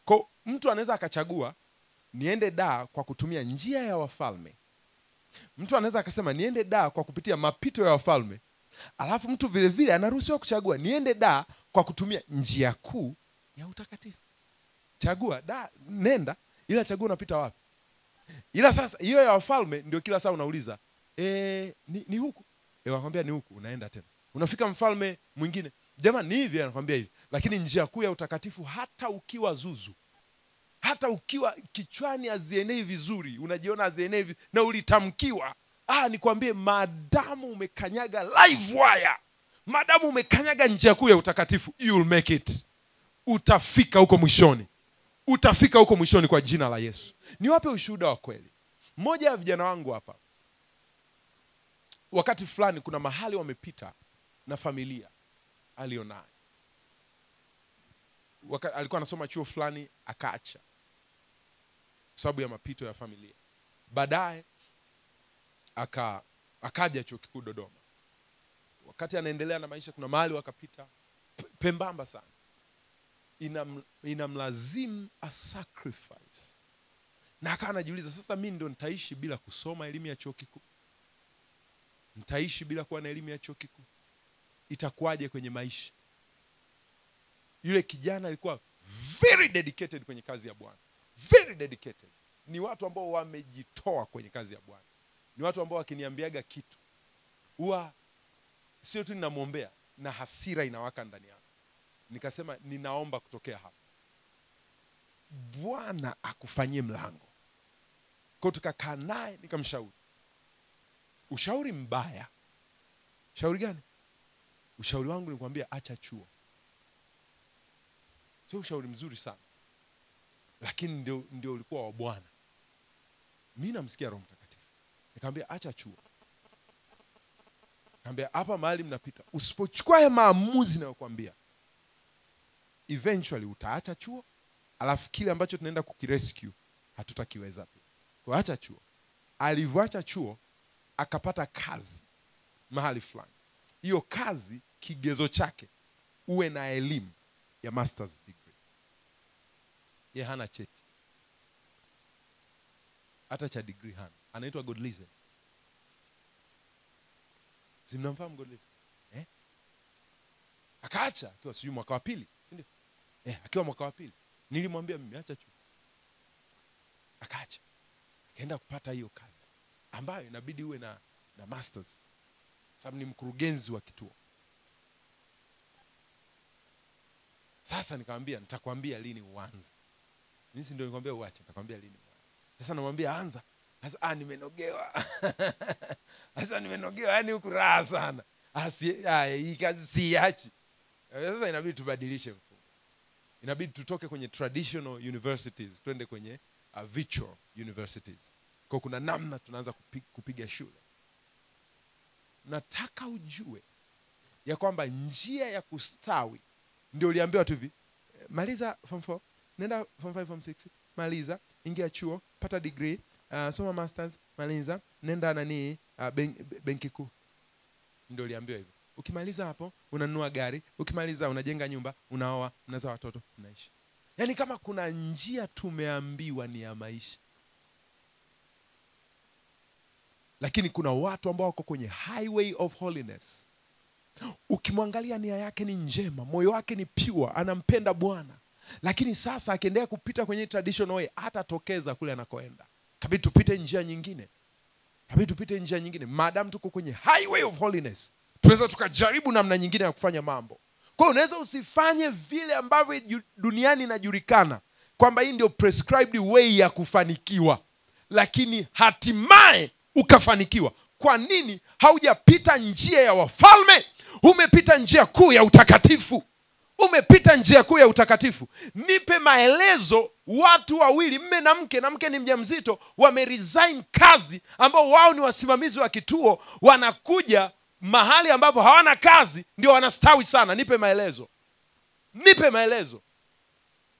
Kwa mtu anaweza akachagua niende Dar kwa kutumia njia ya wafalme. Mtu anaweza akasema niende Dar kwa kupitia mapito ya wafalme. Alafu mtu vile vile anaruhusiwa kuchagua niende Dar kwa kutumia njia kuu ya utakatifu. Chagua Dar, nenda, ila chagua unapita wapi. Ila sasa hiyo ya wafalme ndio kila saa unauliza, ni huku. Wanakuambia ni huku, unaenda tena. Unafika mfalme mwingine, jamani ni hivi, anakuambia hivi. Lakini njia kuu ya utakatifu, hata ukiwa zuzu, hata ukiwa kichwani hazienei vizuri, unajiona hazienei na ulitamkiwa, nikwambie maadamu umekanyaga live wire, maadamu umekanyaga njia kuu ya utakatifu, you'll make it. Utafika huko mwishoni. Utafika huko mwishoni kwa jina la Yesu. Niwape ushuhuda wa kweli. Mmoja ya vijana wangu hapa, wakati fulani kuna mahali wamepita na familia alionayo. Alikuwa anasoma chuo fulani akaacha sababu ya mapito ya familia. Baadaye akaja chuo kikuu Dodoma. Wakati anaendelea na maisha kuna mahali wakapita pembamba sana. Inamlazimu a sacrifice. Na akawa anajiuliza, sasa mimi ndo nitaishi bila kusoma elimu ya chuo kikuu? Nitaishi bila kuwa na elimu ya chuo kikuu? Itakuwaje kwenye maisha? Yule kijana alikuwa very dedicated kwenye kazi ya Bwana. Very dedicated. Ni watu ambao wamejitoa kwenye kazi ya Bwana. Ni watu ambao wakiniambiaga kitu, huwa sio tu ninamuombea, na hasira inawaka ndani yangu. Nikasema ninaomba kutokea hapa, Bwana akufanyie mlango. Kwa tukakaa naye nikamshauri. Ushauri mbaya. Ushauri gani? Ushauri wangu ni kuambia acha chuo. Sio ushauri mzuri sana, lakini ndio ulikuwa wa Bwana. Mimi namsikia Roho Mtakatifu. Nikamwambia acha chuo. Nikamwambia hapa mahali mnapita, usipochukua haya maamuzi nayokuambia, eventually utaacha chuo, alafu kile ambacho tunaenda kukirescue hatutakiweza pia. Kwa acha chuo. Alivyoacha chuo akapata kazi mahali fulani. Hiyo kazi kigezo chake uwe na elimu ya master's degree. Yeye hana cheti. Hata cha degree hana. Anaitwa Godlize. Si mnamfahamu Godlize? Akaacha akiwa sijui mwaka wa pili, ndio? Akiwa mwaka wa pili. Nilimwambia mimi acha chuo. Akaacha. Akaenda kupata hiyo kazi ambayo inabidi uwe na masters. Sababu ni mkurugenzi wa kituo. Sasa nikamwambia nitakwambia lini uanze. Mimi si ndio nikwambia uache, nitakwambia lini. Sasa namwambia anza. Sasa nimenogewa. Sasa nimenogewa, yani huku raha sana. Hii kazi siachi. Sasa inabidi tubadilishe mfumo. Inabidi tutoke kwenye traditional universities twende kwenye virtual universities. Kwa kuna namna tunaanza kupiga shule. Nataka ujue ya kwamba njia ya kustawi ndio uliambiwa tu hivi, maliza form 4, nenda form 5, form 6, maliza, ingia chuo, pata degree, soma masters, maliza, nenda nani benki kuu. Ndio uliambiwa hivyo. Ukimaliza hapo unanunua gari, ukimaliza unajenga nyumba, unaoa, mnazaa watoto, mnaishi. Yaani kama kuna njia tumeambiwa ni ya maisha. Lakini kuna watu ambao wako kwenye highway of holiness. Ukimwangalia nia yake ni njema, moyo wake ni pure, anampenda Bwana. Lakini sasa akiendelea kupita kwenye traditional way, hatatokeza kule anakoenda. Kabidi tupite njia nyingine. Kabidi tupite njia nyingine. Maadamu tuko kwenye highway of holiness, tunaweza tukajaribu namna nyingine ya kufanya mambo. Kwa hiyo unaweza usifanye vile ambavyo duniani inajulikana kwamba hii ndio prescribed way ya kufanikiwa, lakini hatimaye ukafanikiwa. Kwa nini? Haujapita njia ya wafalme, umepita njia kuu ya utakatifu. Umepita njia kuu ya utakatifu. Nipe maelezo, watu wawili, mme na mke, na mke ni mjamzito, wameresign kazi, ambao wao ni wasimamizi wa kituo, wanakuja mahali ambapo hawana kazi, ndio wanastawi sana. Nipe maelezo. Nipe maelezo.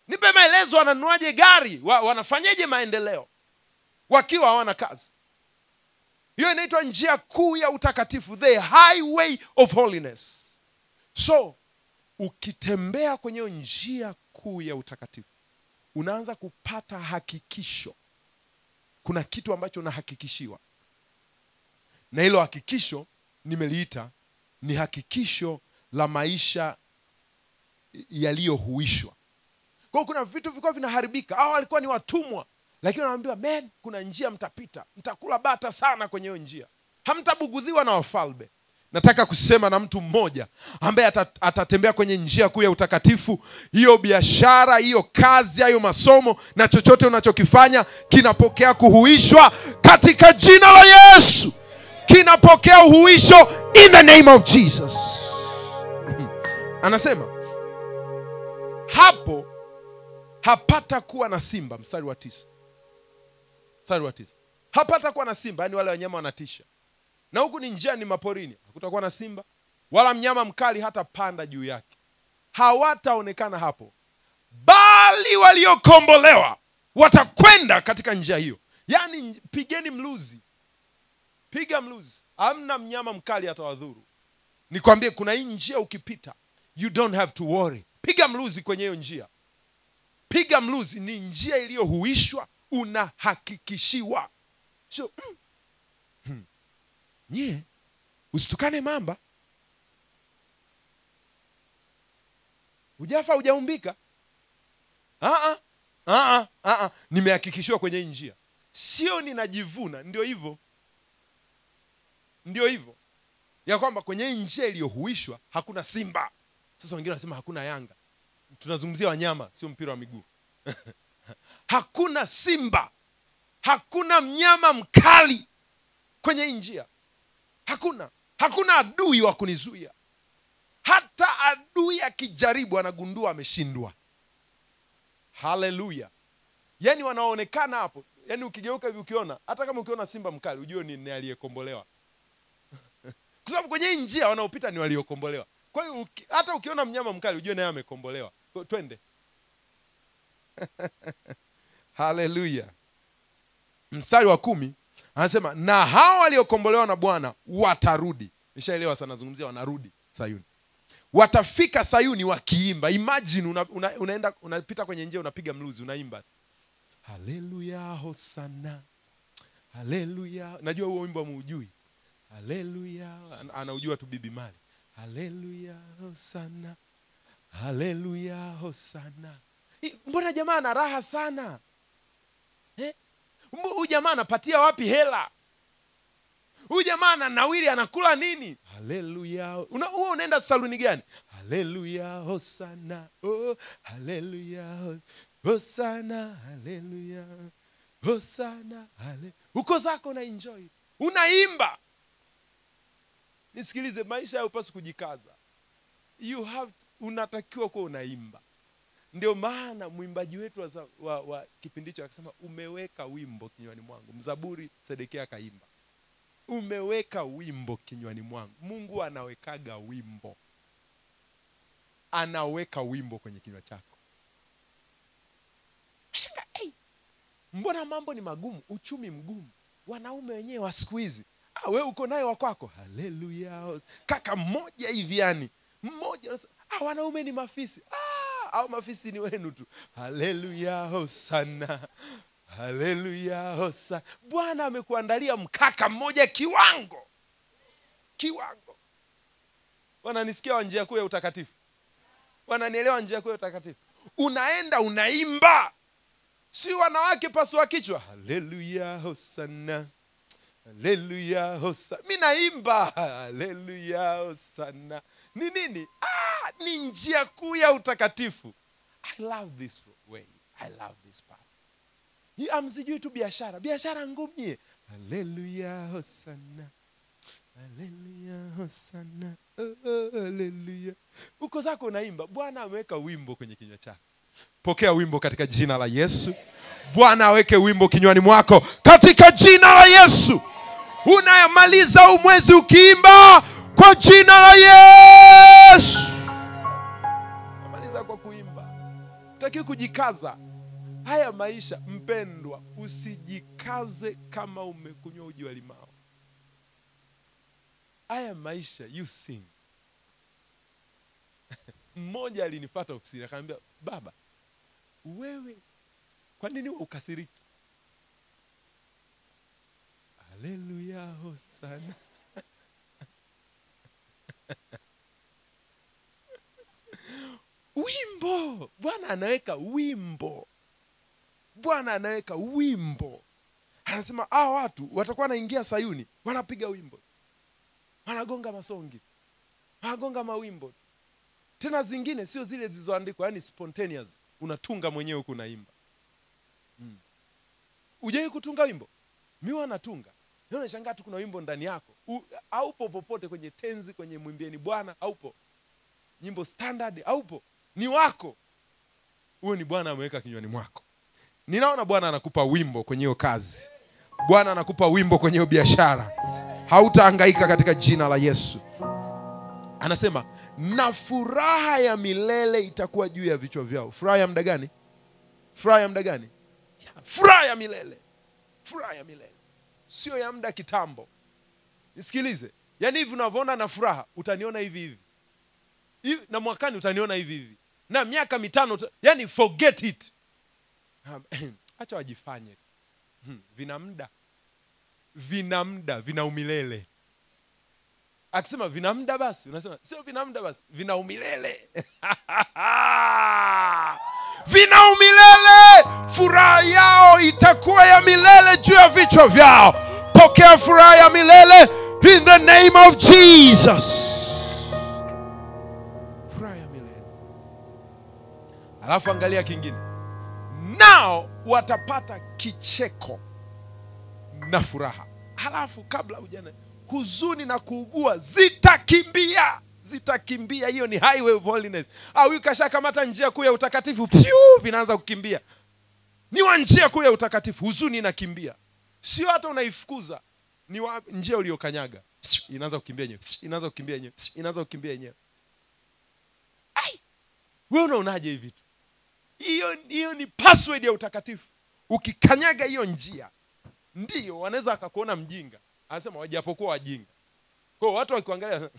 Nipe maelezo, wananuaje gari, wanafanyeje maendeleo wakiwa hawana kazi. Hiyo inaitwa njia kuu ya utakatifu, the highway of holiness. So ukitembea kwenye njia kuu ya utakatifu, unaanza kupata hakikisho. Kuna kitu ambacho unahakikishiwa. Na hilo hakikisho nimeliita ni hakikisho la maisha yaliyohuishwa. Kwa hiyo kuna vitu vilikuwa vinaharibika. Hao walikuwa ni watumwa, lakini wanaambiwa man, kuna njia mtapita, mtakula bata sana kwenye hiyo njia, hamtabugudhiwa na wafalme. Nataka kusema na mtu mmoja ambaye atatembea kwenye njia kuu ya utakatifu. Hiyo biashara, hiyo kazi, hayo masomo na chochote unachokifanya kinapokea kuhuishwa katika jina la Yesu. Kinapokea uhuisho in the name of Jesus. Anasema hapo hapata kuwa na simba, mstari wa 9. Mstari wa 9. Hapata kuwa na simba, yani wale wanyama wanatisha. Na huku ni njia, ni maporini. Hakutakuwa na simba wala mnyama mkali hata panda juu yake. Hawataonekana hapo, bali waliokombolewa watakwenda katika njia hiyo. Yani pigeni mluzi. Piga mluzi. Hamna mnyama mkali atawadhuru. Nikwambie kuna hii njia ukipita, you don't have to worry. Piga mluzi kwenye hiyo njia. Piga mluzi, ni njia iliyohuishwa, unahakikishiwa. So nye, usitukane mamba. Hujafa, hujaumbika. Nimehakikishiwa kwenye njia. Sio ninajivuna, ndio hivyo. Ndio hivyo. Ya kwamba kwenye njia iliyohuishwa hakuna simba. Sasa wengine wanasema hakuna yanga. Tunazungumzia wanyama, sio mpira wa miguu. Hakuna simba. Hakuna mnyama mkali kwenye njia. Hakuna. Hakuna adui wa kunizuia. Hata adui akijaribu anagundua ameshindwa. Hallelujah. Yaani wanaonekana hapo. Yaani ukigeuka hivi ukiona, hata kama ukiona simba mkali, ujue ni aliyekombolewa. Kwa sababu kwenye njia wanaopita ni waliokombolewa. Kwa hiyo hata ukiona mnyama mkali ujue naye amekombolewa. Twende. Hallelujah. Mstari wa 10 anasema na hao waliokombolewa na Bwana watarudi. Nishaelewa sana, nazungumzia wanarudi Sayuni. Watafika Sayuni wakiimba. Imagine unaenda unapita kwenye njia unapiga mluzi unaimba. Hallelujah hosana. Hallelujah. Najua huo wimbo hamujui. Hallelujah. Anaujua tu Bibi Mali. Hallelujah hosana. Hallelujah hosana. Mbona jamaa ana raha sana? Huyu jamaa anapatia wapi hela? Huyu jamaa ananawiri, anakula nini? Hallelujah. Wewe unaenda saluni gani? Hallelujah hosana. Oh, hallelujah. Hosana, haleluya, hosana, haleluya. Uko zako na enjoy, unaimba. Nisikilize, maisha hayapaswi kujikaza. You have, unatakiwa kuwa unaimba. Ndio maana mwimbaji wetu wa kipindi hicho akasema, umeweka wimbo kinywani mwangu. Mzaburi Sedekia akaimba, umeweka wimbo kinywani mwangu. Mungu anawekaga wimbo. Anaweka wimbo kwenye kinywa chako. Shanga, hey, mbona mambo ni magumu, uchumi mgumu, wanaume wenyewe wa siku hizi. Ah, wewe uko naye wa kwako. Haleluya. Kaka mmoja hivi yani. Mmoja. Ah, wanaume ni mafisi. Ah, au mafisi ni wenu tu. Haleluya hosana. Haleluya hosana. Bwana amekuandalia mkaka mmoja kiwango. Kiwango. Wananisikia wa njia kuu ya utakatifu? Wananielewa njia kuu ya utakatifu? Unaenda unaimba. Si wanawake pasua kichwa. Haleluya hosana. Haleluya hosana. Mimi naimba haleluya hosana. Ni nini? Ah, ni njia kuu ya utakatifu. I love this way. I love this part. Hii amsijui tu biashara. Biashara ngumu nyie. Haleluya hosana. Haleluya hosana. Oh, haleluya. Uko zako unaimba. Bwana ameweka wimbo kwenye kinywa chako. Pokea wimbo katika jina la Yesu. Bwana aweke wimbo kinywani mwako katika jina la Yesu. Unayamaliza huu mwezi ukiimba kwa jina la Yesu. Unamaliza kwa kuimba. Hutakiwi kujikaza. Haya maisha, mpendwa, usijikaze kama umekunywa uji wa limao. Haya maisha, you sing. Mmoja alinifuata ofisini akaniambia, baba, wewe kwa nini ukasiriki? Haleluya hosana. Wimbo. Bwana anaweka wimbo. Bwana anaweka wimbo. Anasema hao watu watakuwa wanaingia Sayuni, wanapiga wimbo. Wanagonga masongi. Wanagonga mawimbo. Tena zingine sio zile zilizoandikwa, yani spontaneous. Unatunga mwenyewe huku unaimba. Hujai kutunga wimbo? Mimi wanatunga. Leo nashangaa tu kuna wimbo ndani yako. Haupo popote kwenye tenzi, kwenye mwimbieni Bwana, haupo. Nyimbo standard, haupo. Ni wako. Huo ni Bwana ameweka kinywani mwako. Ninaona Bwana anakupa wimbo kwenye hiyo kazi. Bwana anakupa wimbo kwenye hiyo biashara. Hautahangaika katika jina la Yesu. Anasema, na furaha ya milele itakuwa juu ya vichwa vyao. Furaha ya muda gani? Furaha ya muda gani? Furaha ya milele. Furaha ya milele. Sio ya muda kitambo. Nisikilize. Yaani hivi unavyoona na furaha, utaniona hivi hivi. Hivi na mwakani utaniona hivi hivi. Na miaka 5, yani forget it. Acha wajifanye. Vina muda. Vina muda, vina umilele. Akisema vina muda basi, unasema sio vina muda basi, vina umilele. Vina umilele. Furaha yao itakuwa ya milele juu ya vichwa vyao. Pokea furaha ya milele in the name of Jesus. Furaha ya milele. Alafu angalia kingine. Nao watapata kicheko na furaha. Halafu kabla hujana, huzuni na kuugua zitakimbia. Zitakimbia. Hiyo ni highway of holiness. Au ukashakamata njia kuu ya utakatifu, piu, vinaanza kukimbia. Ni wa njia kuu ya utakatifu, huzuni inakimbia. Sio hata unaifukuza, ni wa njia uliyokanyaga. Inaanza kukimbia yenyewe. Inaanza kukimbia yenyewe. Inaanza kukimbia yenyewe. Ai! Wewe unaonaje hivi vitu? Hiyo ni password ya utakatifu. Ukikanyaga hiyo njia, ndio wanaweza akakuona mjinga. Anasema wajapokuwa wajinga. Kwa hiyo watu wakiangalia,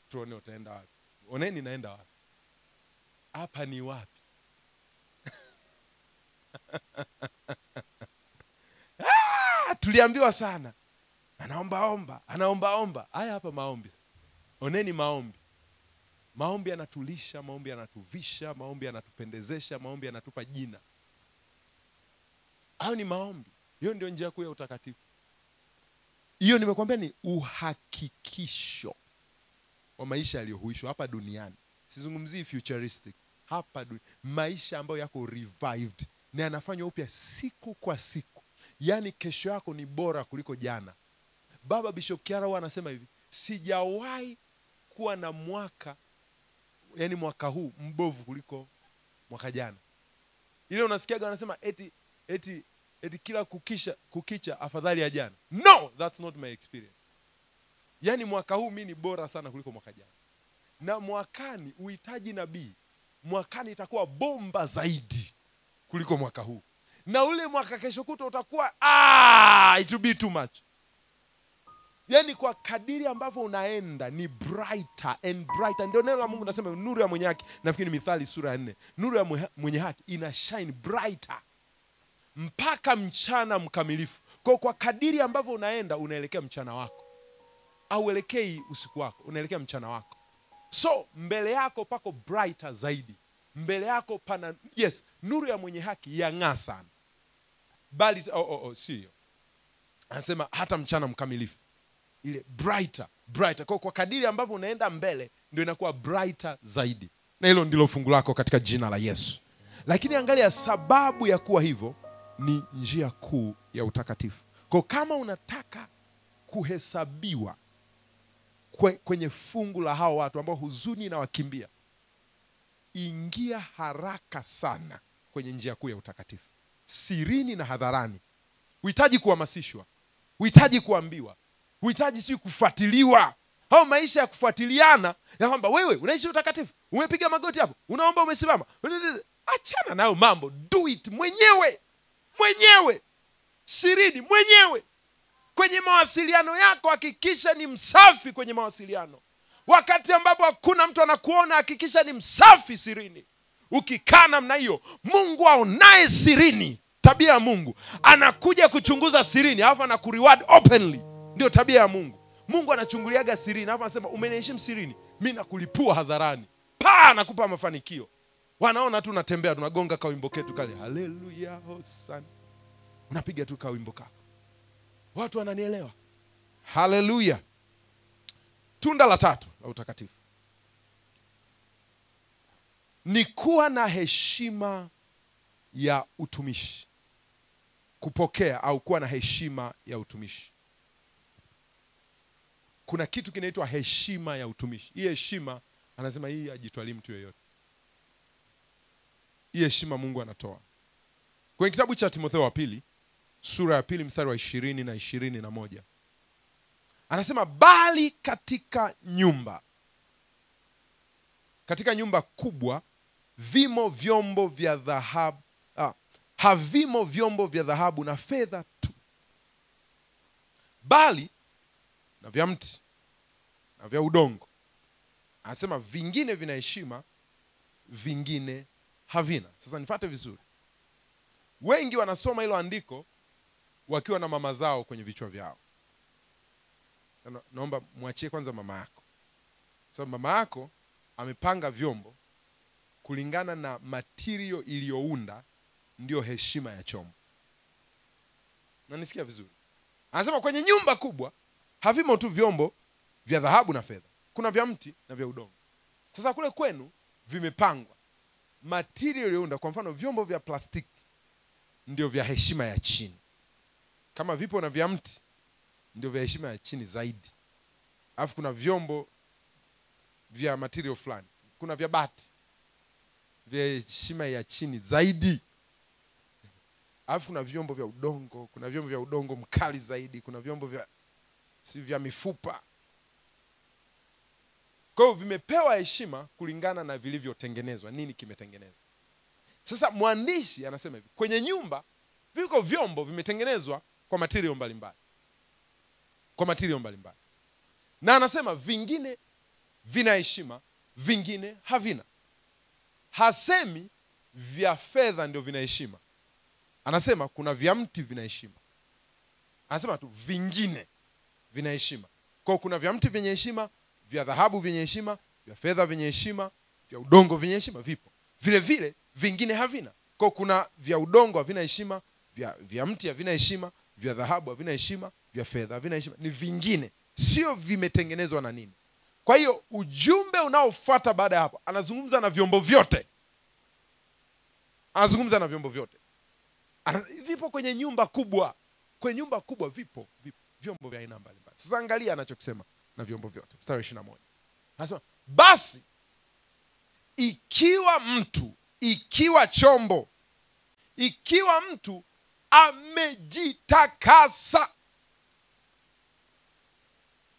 tuone utaenda wapi. Oneni naenda wapi. Hapa ni wapi? Ah, tuliambiwa sana. Anaomba omba, anaomba omba. Haya hapa maombi. Oneni maombi. Maombi yanatulisha, maombi yanatuvisha, maombi yanatupendezesha, maombi yanatupa jina. Hayo ni maombi. Hiyo ndio njia kuu ya utakatifu. Hiyo nimekuambia ni uhakikisho wa maisha yaliyohuishwa hapa duniani. Sizungumzii futuristic. hapa maisha ambayo yako revived na yanafanywa upya siku kwa siku. Yaani kesho yako ni bora kuliko jana. Baba Bishop Kiara huwa anasema hivi, sijawahi kuwa na mwaka, yani mwaka huu mbovu kuliko mwaka jana. Ile unasikiaga wanasema eti kila kukicha afadhali ya jana. No, that's not my experience. Yaani mwaka huu mimi ni bora sana kuliko mwaka jana. Na mwakani uhitaji nabii, mwakani itakuwa bomba zaidi kuliko mwaka huu. Na ule mwaka kesho kutwa utakuwa it will be too much. Yaani kwa kadiri ambavyo unaenda ni brighter and brighter. Ndio neno la Mungu nasema nuru ya mwenye haki, nafikiri ni Mithali sura ya 4. Nuru ya mwenye haki ina shine brighter mpaka mchana mkamilifu. Kwa kadiri ambavyo unaenda unaelekea mchana wako. Au uelekei usiku wako, unaelekea mchana wako. So mbele yako pako brighter zaidi. Mbele yako pana, yes, nuru ya mwenye haki yang'aa sana. Bali sio. Anasema hata mchana mkamilifu. Ile brighter, brighter. Kwa kadiri ambavyo unaenda mbele ndio inakuwa brighter zaidi. Na hilo ndilo fungu lako katika jina la Yesu. Lakini angalia, sababu ya kuwa hivyo ni njia kuu ya utakatifu. Kwa kama unataka kuhesabiwa kwenye fungu la hao watu ambao huzuni na wakimbia, ingia haraka sana kwenye njia kuu ya utakatifu, sirini na hadharani. Huhitaji kuhamasishwa, huhitaji kuambiwa, huhitaji si kufuatiliwa. Hao maisha ya kufuatiliana ya kwamba wewe unaishi utakatifu, umepiga magoti hapo, unaomba umesimama. Achana nayo mambo, do it mwenyewe. Mwenyewe. Sirini mwenyewe. Kwenye mawasiliano yako hakikisha ni msafi kwenye mawasiliano. Wakati ambapo hakuna mtu anakuona hakikisha ni msafi sirini. Ukikaa namna hiyo, Mungu aonaye sirini, tabia ya Mungu, anakuja kuchunguza sirini, alafu anakureward openly. Ndio tabia ya Mungu. Mungu anachunguliaga sirini, alafu anasema umeniheshimu sirini, mimi nakulipua hadharani. Pa, nakupa mafanikio. Wanaona tu unatembea, tunagonga kawimbo ketu kale, haleluya hosana. Unapiga tu kawimbo kako. Watu wananielewa. Haleluya. Tunda la tatu la utakatifu ni kuwa na heshima ya utumishi. Kupokea au kuwa na heshima ya utumishi. Kuna kitu kinaitwa heshima ya utumishi. Hii heshima anasema hii hajitwalii mtu yeyote. Hii heshima Mungu anatoa. Kwenye kitabu cha Timotheo wa pili sura ya 2 mstari wa 20 na 21. Anasema bali katika nyumba kubwa vimo vyombo vya dhahabu, havimo vyombo vya dhahabu na fedha tu, bali na vya mti na vya udongo. Anasema vingine vina heshima, vingine havina. Sasa nifuate vizuri. Wengi wanasoma hilo andiko wakiwa na mama zao kwenye vichwa vyao. Naomba muachie kwanza mama yako. Sababu mama yako amepanga vyombo kulingana na material iliyounda, ndio heshima ya chombo. Na nisikia vizuri. Anasema kwenye nyumba kubwa havimo tu vyombo vya dhahabu na fedha, kuna vya mti na vya udongo. Sasa kule kwenu vimepangwa material iliyounda. Kwa mfano vyombo vya plastiki ndio vya heshima ya chini. Kama vipo na vya mti ndio vya heshima ya chini zaidi. Alafu kuna vyombo vya material fulani, kuna vya bati vya heshima ya chini zaidi. Alafu kuna vyombo vya udongo, kuna vyombo vya udongo mkali zaidi, kuna vyombo vya si vya mifupa. Kwa hiyo vimepewa heshima kulingana na vilivyotengenezwa, nini kimetengenezwa. Sasa mwandishi anasema hivi, kwenye nyumba viko vyombo vimetengenezwa kwa material mbalimbali. Kwa material mbalimbali. Na anasema vingine vina heshima, vingine havina. Hasemi vya fedha ndio vina heshima. Anasema kuna vya mti vina heshima. Anasema tu vingine vina heshima. Kwa kuna vya mti vyenye heshima, vya dhahabu vyenye heshima, vya fedha vyenye heshima, vya udongo vyenye heshima vipo. Vile vile vingine havina. Kwa kuna vya udongo havina heshima, vya mti havina heshima, vya dhahabu havina heshima, vya fedha havina heshima. Ni vingine, sio vimetengenezwa na nini. Kwa hiyo ujumbe unaofuata baada ya hapo, anazungumza na vyombo vyote. Anazungumza na vyombo vyote. Vipo kwenye nyumba kubwa. Kwenye nyumba kubwa vipo vyombo vya aina mbalimbali. Sasa angalia anachokisema na vyombo vyote. Mstari 21. Anasema basi ikiwa mtu, ikiwa chombo, ikiwa mtu amejitakasa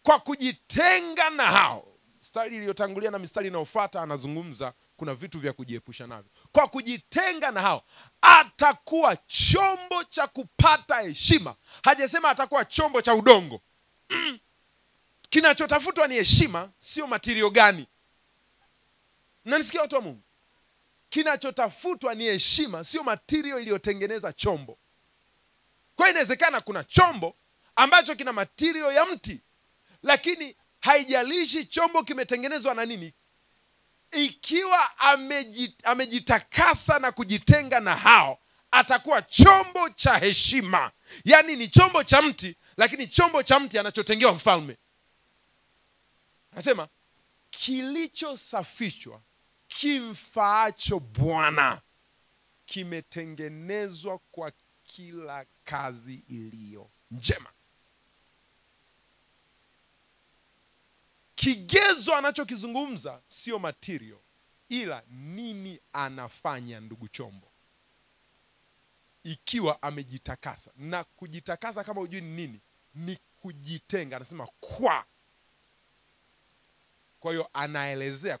kwa kujitenga na hao. Mstari iliyotangulia na mstari inayofuata anazungumza kuna vitu vya kujiepusha navyo. Kwa kujitenga na hao atakuwa chombo cha kupata heshima. Hajasema atakuwa chombo cha udongo. Kinachotafutwa ni heshima, sio material gani. Mnanisikia watu wa Mungu? Kinachotafutwa ni heshima, sio material iliyotengeneza chombo. Kwa inawezekana kuna chombo ambacho kina material ya mti, lakini haijalishi chombo kimetengenezwa na nini. Ikiwa amejitakasa na kujitenga na hao, atakuwa chombo cha heshima. Yaani ni chombo cha mti, lakini chombo cha mti anachotengewa mfalme. Anasema kilichosafishwa kimfaacho Bwana kimetengenezwa kwa kila kazi iliyo njema. Kigezo anachokizungumza sio material, ila nini anafanya ndugu chombo ikiwa amejitakasa. Na kujitakasa kama hujui ni nini, ni kujitenga. Anasema kwa. Kwa hiyo anaelezea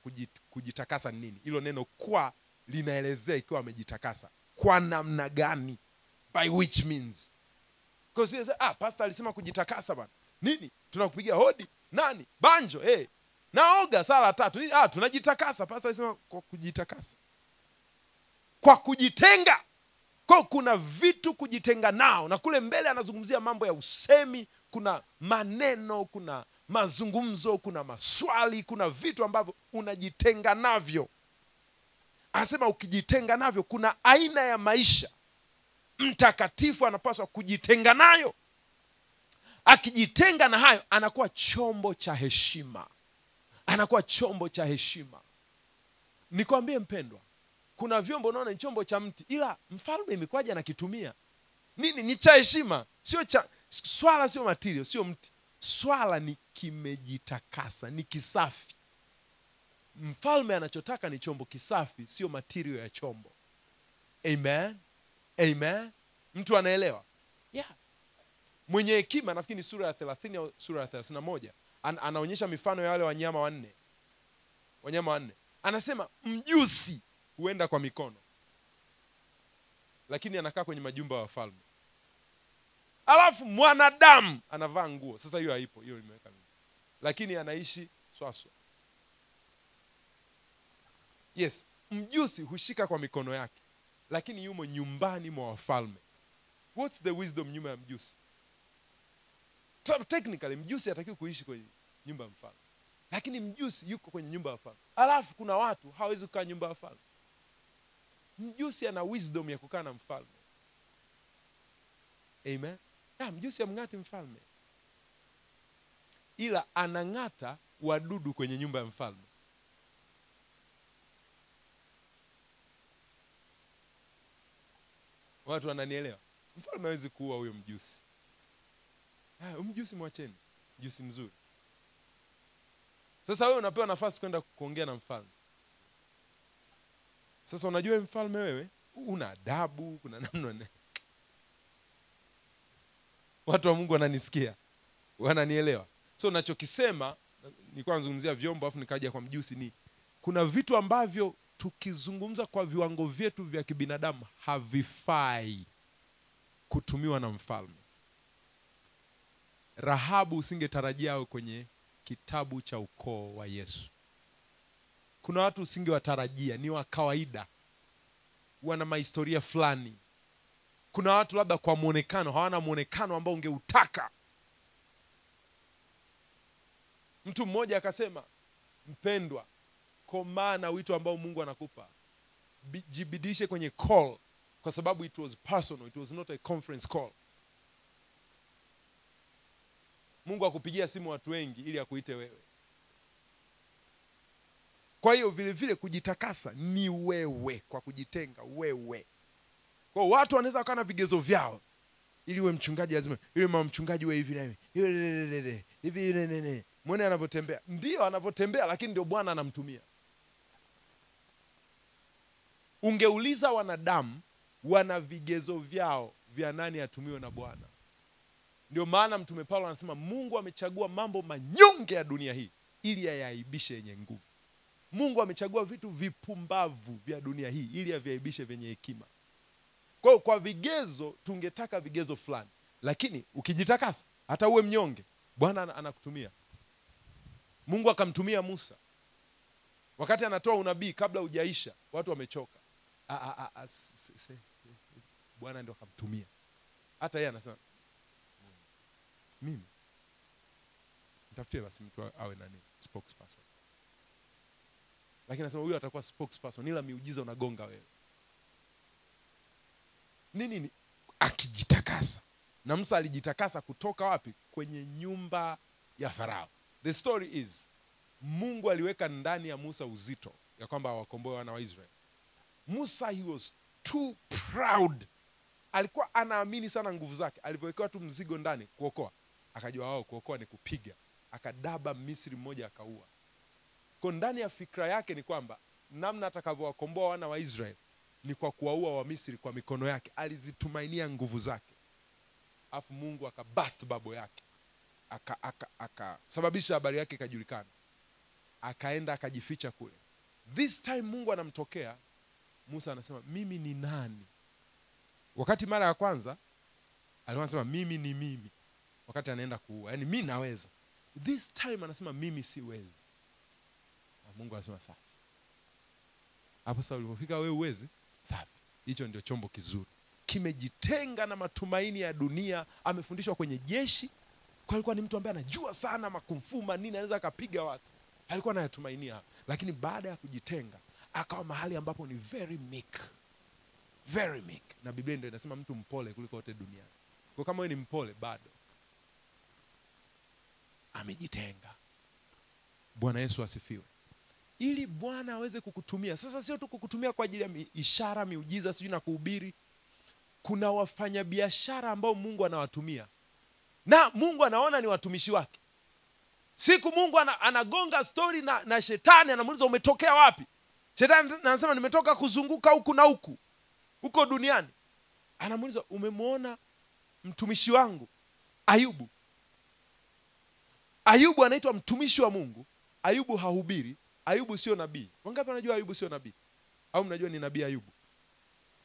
kujitakasa ni nini. Hilo neno kwa linaelezea ikiwa amejitakasa kwa namna gani, by which means. Kwa hiyo pastor alisema kujitakasa bana. Nini? Tunakupigia hodi. Nani? Banjo, hey. Naoga sala tatu. Nini? Tunajitakasa. Pastor alisema kwa kujitakasa. Kwa kujitenga. Kwa kuna vitu kujitenga nao. Na kule mbele anazungumzia mambo ya usemi, kuna maneno, kuna mazungumzo, kuna maswali, kuna vitu ambavyo unajitenga navyo. Anasema ukijitenga navyo kuna aina ya maisha mtakatifu anapaswa kujitenga nayo. Akijitenga na hayo anakuwa chombo cha heshima. Anakuwa chombo cha heshima. Nikwambie mpendwa, kuna vyombo unaona ni chombo cha mti, ila mfalme imekwaje anakitumia? Nini? Ni cha heshima. Sio cha swala, sio material, sio mti. Swala ni kimejitakasa, ni kisafi. Mfalme anachotaka ni chombo kisafi, sio material ya chombo. Amen. Amen. Mtu anaelewa? Yeah. Mwenye hekima, nafikiri ni sura ya 30 au sura ya 31, anaonyesha mifano ya wale wanyama wanne. Wanyama wanne. Anasema mjusi huenda kwa mikono, lakini anakaa kwenye majumba ya wafalme. Alafu mwanadamu anavaa nguo. Sasa hiyo haipo, hiyo nimeweka mimi. Lakini anaishi swaswa. Yes, mjusi hushika kwa mikono yake, lakini yumo nyumbani mwa wafalme. What's the wisdom nyuma ya mjusi? Technically mjusi hatakiwi kuishi kwenye nyumba ya mfalme, lakini mjusi yuko kwenye nyumba ya mfalme. Alafu kuna watu hawezi kukaa nyumba ya mfalme. Mjusi ana wisdom ya kukaa na mfalme. Amen. Mjusi hamng'ati mfalme, ila anang'ata wadudu kwenye nyumba ya mfalme. Watu wananielewa? Mfalme hawezi kuua huyo mjusi. Mjusi mwacheni, mjusi mzuri. Sasa wewe unapewa nafasi kwenda kuongea na mfalme. Sasa unajua mfalme wewe una adabu, kuna namna. Watu wa Mungu wananisikia, wananielewa. So ninachokisema, nilikuwa nazungumzia vyombo afu nikaja kwa mjusi, ni kuna vitu ambavyo tukizungumza kwa viwango vyetu vya kibinadamu havifai kutumiwa na mfalme. Rahabu usingetarajia awe kwenye kitabu cha ukoo wa Yesu. Kuna watu usingewatarajia, ni wa kawaida, wana mahistoria fulani. Kuna watu labda kwa muonekano hawana muonekano ambao ungeutaka. Mtu mmoja akasema, mpendwa, komaa na wito ambao Mungu anakupa. Jibidishe kwenye call, kwa sababu it was personal, it was not a conference call. Mungu akupigia simu watu wengi ili akuite wewe. Kwa hiyo vile vile kujitakasa ni wewe, kwa kujitenga wewe. Kwa watu wanaweza wakawa na vigezo vyao. Ili uwe mchungaji lazima, ili mama mchungaji wewe hivi na hivi. Hivi hivi nene. Muone anavyotembea. Ndio anavyotembea, lakini ndio Bwana anamtumia. Ungeuliza wanadamu wana vigezo vyao vya nani atumiwe na Bwana. Ndio maana Mtume Paulo anasema Mungu amechagua mambo manyonge ya dunia hii ili ayaibishe yenye nguvu. Mungu amechagua vitu vipumbavu vya dunia hii ili aviaibishe vyenye hekima. Kwa hiyo kwa vigezo tungetaka vigezo fulani, lakini ukijitakasa hata uwe mnyonge, Bwana anakutumia. Mungu akamtumia Musa. Wakati anatoa unabii kabla hujaisha, watu wamechoka. Bwana ndio akamtumia. Hata yeye anasema mimi nitafutie basi mtu awe nani, spokesperson. Lakini anasema huyu atakuwa spokesperson, ila miujiza unagonga wewe. Nini ni akijitakasa. Na Musa alijitakasa kutoka wapi? Kwenye nyumba ya Farao. The story is, Mungu aliweka ndani ya Musa uzito ya kwamba awakomboe wana wa Israeli. Musa, he was too proud. Alikuwa anaamini sana nguvu zake. Alivyowekewa tu mzigo ndani kuokoa, akajua wao kuokoa ni kupiga. Akadaba Misri mmoja akaua. Kwa ndani ya fikra yake ni kwamba namna atakavyowakomboa wana wa Israeli ni kwa kuwaua wa Misri kwa mikono yake. Alizitumainia nguvu zake. Afu Mungu akabust babo yake. Akasababisha habari yake ikajulikana. Akaenda akajificha kule. This time Mungu anamtokea. Musa anasema mimi ni nani? Wakati mara ya kwanza alikuwa anasema mimi ni mimi, wakati anaenda kuua, yaani mimi naweza. This time anasema mimi siwezi. Na Mungu anasema safi. Hapo sasa ulipofika wewe uwezi, safi. Hicho ndio chombo kizuri. Kimejitenga na matumaini ya dunia. Amefundishwa kwenye jeshi. Kwa alikuwa ni mtu ambaye anajua sana makumfuma nini, anaweza akapiga watu. Alikuwa anayatumainia. Lakini baada ya kujitenga akawa mahali ambapo ni very meek. Very meek. Na Biblia ndio inasema mtu mpole kuliko wote duniani. Kwa kama wewe ni mpole bado amejitenga. Bwana Yesu asifiwe. Ili Bwana aweze kukutumia. Sasa sio tu kukutumia kwa ajili ya ishara, miujiza, sijui na kuhubiri. Kuna wafanyabiashara ambao Mungu anawatumia. Na Mungu anaona ni watumishi wake. Siku Mungu anagonga story na shetani anamuuliza umetokea wapi? Shetani anasema nimetoka kuzunguka huku na huku, huko duniani. Anamuuliza umemuona mtumishi wangu Ayubu? Ayubu anaitwa mtumishi wa Mungu. Ayubu hahubiri. Ayubu sio nabii. Wangapi wanajua Ayubu sio nabii? Au mnajua ni nabii Ayubu?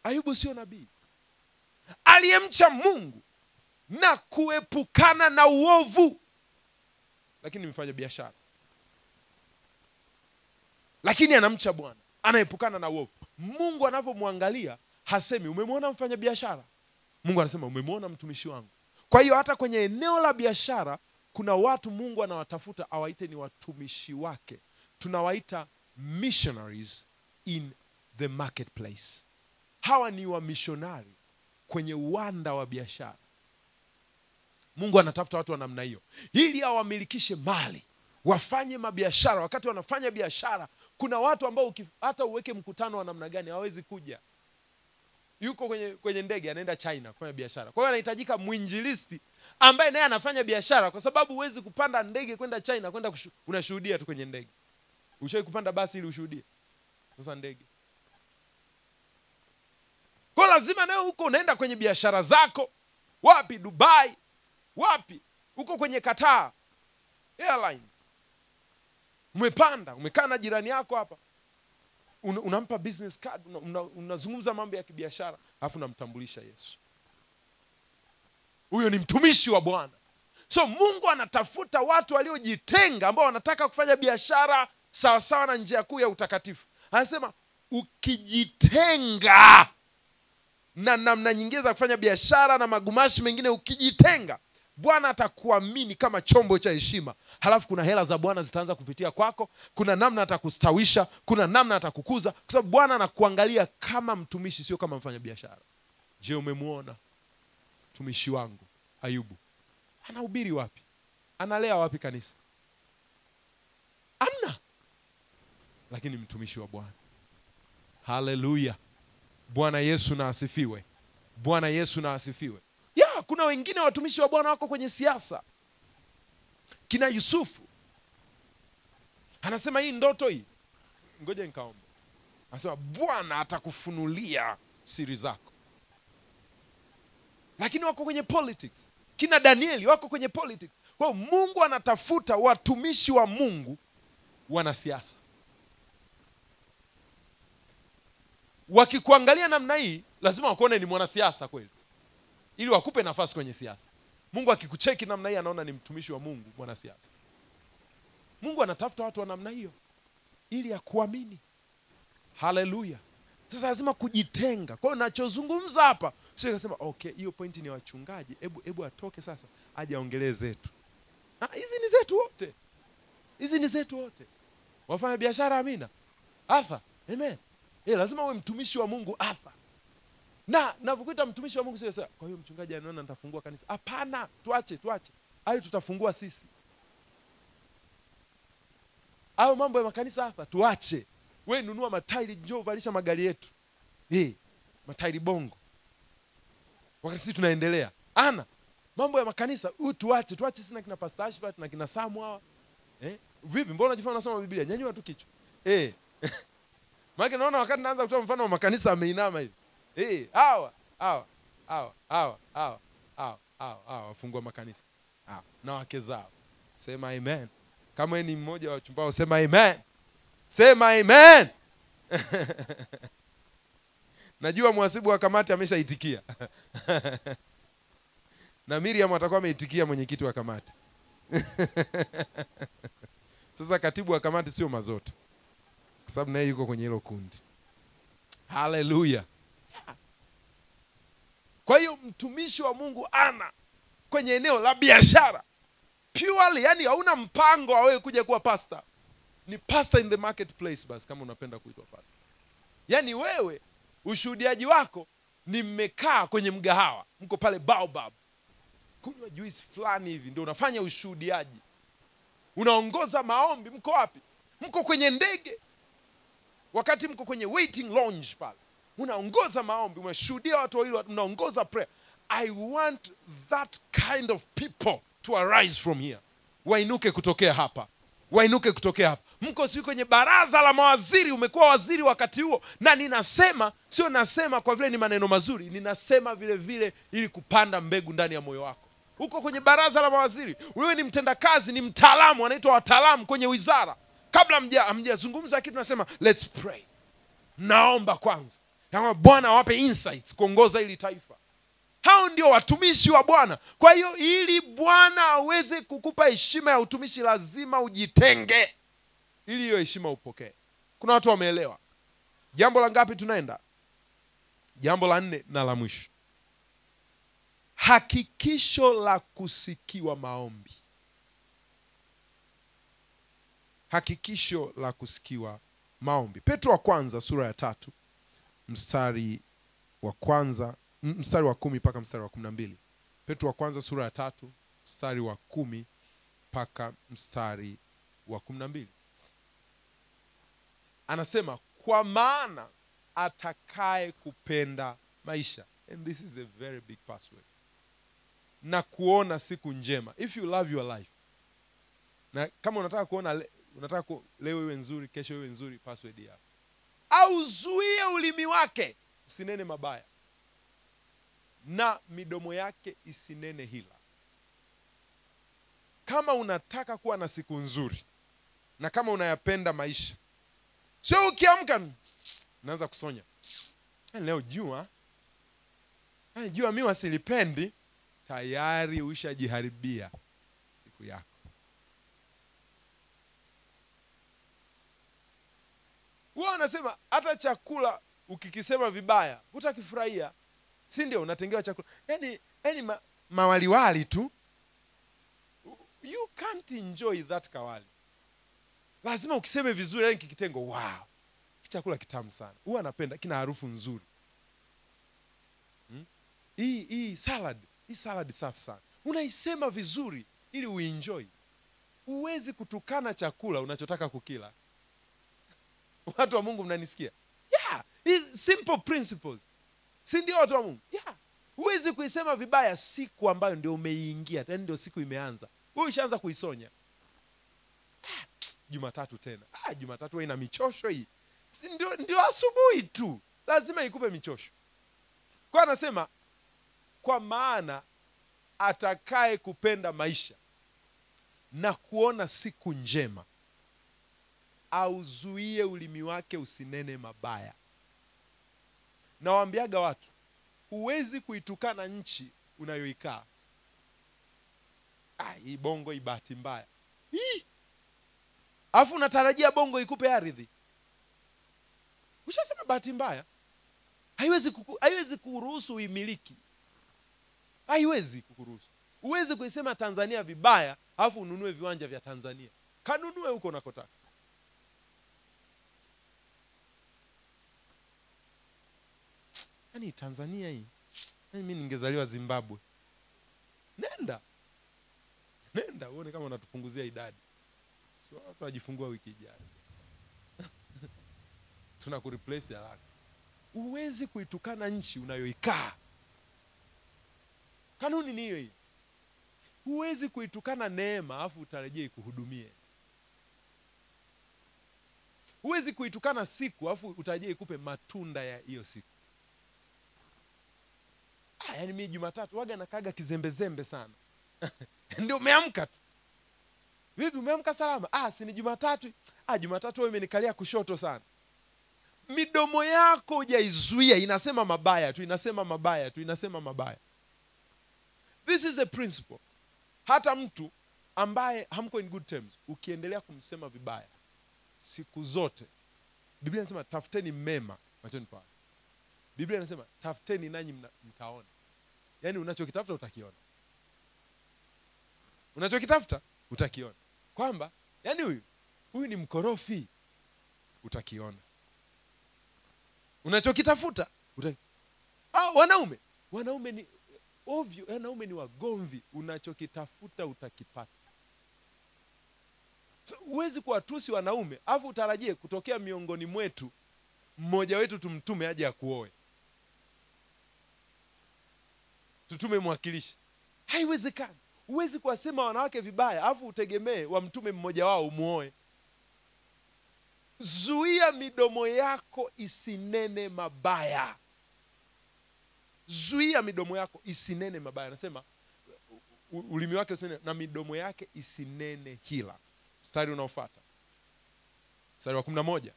Ayubu sio nabii. Aliyemcha Mungu na kuepukana na uovu. Lakini mfanya biashara. Lakini anamcha Bwana, anaepukana na uovu. Mungu anavyomwangalia hasemi umemwona mfanya biashara. Mungu anasema umemwona mtumishi wangu. Kwa hiyo hata kwenye eneo la biashara kuna watu Mungu anawatafuta awaite ni watumishi wake. Tunawaita missionaries in the marketplace. Hawa ni wamishonari kwenye uwanda wa biashara. Mungu anatafuta watu wa namna hiyo ili awamilikishe mali, wafanye mabiashara. Wakati wanafanya biashara, kuna watu ambao hata uweke mkutano wa namna gani hawezi kuja. Yuko kwenye ndege anaenda China kufanya biashara. Kwa hiyo anahitajika mwinjilisti ambaye naye anafanya biashara, kwa sababu huwezi kupanda ndege kwenda China kwenda unashuhudia tu kwenye ndege. Ushawahi kupanda basi ili ushuhudie? Sasa ndege. Kwa lazima nawe huko unaenda kwenye biashara zako. Wapi? Dubai. Wapi? Huko kwenye Qatar Airlines. Umepanda, umekaa na jirani yako hapa. Unampa business card, unazungumza mambo ya kibiashara, alafu unamtambulisha Yesu. Huyo ni mtumishi wa Bwana. So Mungu anatafuta watu waliojitenga ambao wanataka kufanya biashara sawa sawa na njia kuu ya utakatifu. Anasema ukijitenga na namna nyingine za kufanya biashara na magumashi mengine, ukijitenga, Bwana atakuamini kama chombo cha heshima. Halafu kuna hela za Bwana zitaanza kupitia kwako, kuna namna atakustawisha, kuna namna atakukuza, kwa sababu Bwana anakuangalia kama mtumishi, sio kama mfanyabiashara. Je, umemuona mtumishi wangu Ayubu? Anahubiri wapi? Analea wapi kanisa? Amna. lakini mtumishi wa Bwana. Haleluya. Bwana Yesu na asifiwe. Bwana Yesu na asifiwe. Ya, kuna wengine watumishi wa Bwana wako kwenye siasa. Kina Yusufu anasema hii ndoto hii, ngoja nikaombe. Anasema Bwana atakufunulia siri zako. Lakini wako kwenye politics. Kina Danieli wako kwenye politics. Kwa hiyo Mungu anatafuta watumishi wa Mungu wanasiasa. Wakikuangalia namna hii lazima wakuone ni mwanasiasa kweli, ili wakupe nafasi kwenye siasa. Mungu akikucheki namna hii anaona ni mtumishi wa Mungu mwanasiasa. Mungu anatafuta watu wa namna hiyo ili akuamini. Haleluya. Sasa lazima kujitenga. Kwa hiyo ninachozungumza hapa sio kasema okay hiyo point ni wachungaji, hebu atoke sasa aje aongelee zetu. Hizi ni zetu wote. Hizi ni zetu wote. Wafanya biashara, amina. Arthur, amen. Lazima uwe mtumishi wa Mungu, Arthur. Na ninapokuita mtumishi wa Mungu sio sasa kwa hiyo mchungaji anaona nitafungua kanisa. Hapana, tuache. Hayo tutafungua sisi. Hayo mambo ya makanisa hapa tuache. Wewe nunua matairi, njoo valisha magari yetu. Matairi bongo. Wakati sisi tunaendelea. Ana mambo ya makanisa, tuache sisi na kina Pastor Ashbat na kina Samu hawa. Vipi mbona unajifanya unasoma Biblia? Nyanyua tu kichwa. Maana naona wakati naanza kutoa mfano wa makanisa ameinama hivi. Hawa wafungua makanisa. Hawa na wake zao. Sema amen. Kama wewe ni mmoja wa wachumbao sema amen. Sema amen. Najua mhasibu wa kamati ameshaitikia. Na Miriam atakuwa ameitikia mwenyekiti wa kamati. Sasa katibu wa kamati sio Mazota, kwa sababu naye yuko kwenye hilo kundi. Haleluya. Kwa hiyo mtumishi wa Mungu ana kwenye eneo la biashara purely, yani hauna mpango wa wewe kuja kuwa pastor. Ni pastor in the marketplace basi, kama unapenda kuitwa pastor. Yani wewe ushuhudiaji wako ni mmekaa kwenye mgahawa, mko pale Baobab kunywa juice fulani hivi, ndio unafanya ushuhudiaji. Unaongoza maombi, mko wapi? Mko kwenye ndege. Wakati mko kwenye waiting lounge pale, unaongoza maombi, umeshuhudia watu wawili, unaongoza prayer. I want that kind of people to arise from here. Wainuke kutokea hapa. Wainuke kutokea hapa. Mko si kwenye baraza la mawaziri, umekuwa waziri wakati huo. Na ninasema, sio nasema kwa vile ni maneno mazuri, ninasema vile vile ili kupanda mbegu ndani ya moyo wako. Uko kwenye baraza la mawaziri, wewe ni mtendakazi, ni mtaalamu, anaitwa wataalamu kwenye wizara. Kabla hamjazungumza kitu nasema let's pray. Naomba kwanza. Kama Bwana awape insights kuongoza ili taifa. Hao ndio watumishi wa Bwana. Kwa hiyo ili Bwana aweze kukupa heshima ya utumishi lazima ujitenge ili hiyo heshima upokee. Kuna watu wameelewa. Jambo la ngapi tunaenda? Jambo la 4 na la mwisho. Hakikisho la kusikiwa maombi. Hakikisho la kusikiwa maombi. Petro wa kwanza sura ya 3 mstari wa kwanza, mstari wa 10 mpaka mstari wa 12. Petro wa kwanza sura ya 3 mstari wa 10 mpaka mstari wa 12. Anasema kwa maana atakaye kupenda maisha. And this is a very big password. Na kuona siku njema. If you love your life. Na kama unataka kuona, unataka leo iwe nzuri, kesho iwe nzuri, password yako. Auzuie ulimi wake usinene mabaya, na midomo yake isinene hila. Kama unataka kuwa na siku nzuri na kama unayapenda maisha, sio ukiamka unaanza kusonya, leo jua, jua mimi wasilipendi, tayari ushajiharibia siku yako. Wao wanasema hata chakula ukikisema vibaya hutakifurahia, si ndio? Unatengewa chakula yani mawaliwali tu. You can't enjoy that kawali. Lazima ukiseme vizuri, yani kikitengo, wow, chakula kitamu sana, huwa napenda, kina harufu nzuri. Hii salad, hii salad safi sana. Unaisema vizuri ili uenjoy. Huwezi kutukana chakula unachotaka kukila. Watu wa Mungu mnanisikia? Yeah, these simple principles. Si ndio watu wa Mungu? Yeah. Huwezi kuisema vibaya siku ambayo ndio umeiingia, tena ndio siku imeanza. Wewe ushaanza kuisonya. Jumatatu tena. Jumatatu wewe ina michosho hii. Si ndio asubuhi tu. Lazima ikupe michosho. Kwa anasema kwa maana atakaye kupenda maisha na kuona siku njema, auzuie ulimi wake usinene mabaya. Nawaambiaga watu, huwezi kuitukana nchi unayoikaa. Hii bongo hii bahati mbaya. Hii. Alafu unatarajia bongo ikupe ardhi. Ushasema bahati mbaya. Haiwezi kuruhusu uimiliki. Haiwezi kukuruhusu. Huwezi kuisema Tanzania vibaya, alafu ununue viwanja vya Tanzania. Kanunue huko unakotaka. Yaani Tanzania hii. Yaani mimi ningezaliwa Zimbabwe. Nenda. Nenda uone kama unatupunguzia idadi. Sio watu wajifungua wiki ijayo. Tunakureplace haraka. Huwezi kuitukana nchi unayoikaa. Kanuni ni hiyo hiyo. Huwezi kuitukana neema afu utarejee ikuhudumie. Huwezi kuitukana siku afu utarejee ikupe matunda ya hiyo siku. Yaani mimi Jumatatu waga nakaga kizembezembe sana. Ndio umeamka tu. Vipi umeamka salama? Si ni Jumatatu. Jumatatu wewe umenikalia kushoto sana. Midomo yako hujaizuia, inasema mabaya tu, inasema mabaya tu, inasema mabaya. This is a principle. Hata mtu ambaye hamko in good terms, ukiendelea kumsema vibaya siku zote, Biblia inasema tafuteni mema machoni pa. Biblia inasema tafuteni nanyi mtaona. Yaani unachokitafuta utakiona. Unachokitafuta utakiona. Kwamba yani huyu ni mkorofi, utakiona. Unachokitafuta utakiona. Wanaume ni ovyo, wanaume ni wagomvi, unachokitafuta utakipata. So, huwezi kuwatusi wanaume afu utarajie kutokea miongoni mwetu mmoja wetu tumtume aje akuoe. Tutume mwakilishi. Haiwezekani. Huwezi kuwasema wanawake vibaya afu utegemee wamtume mmoja wao umuoe. Zuia midomo yako isinene mabaya. Zuia midomo yako isinene mabaya. Anasema ulimi wake usinene na midomo yake isinene hila. Mstari unaofuata. Mstari wa 11.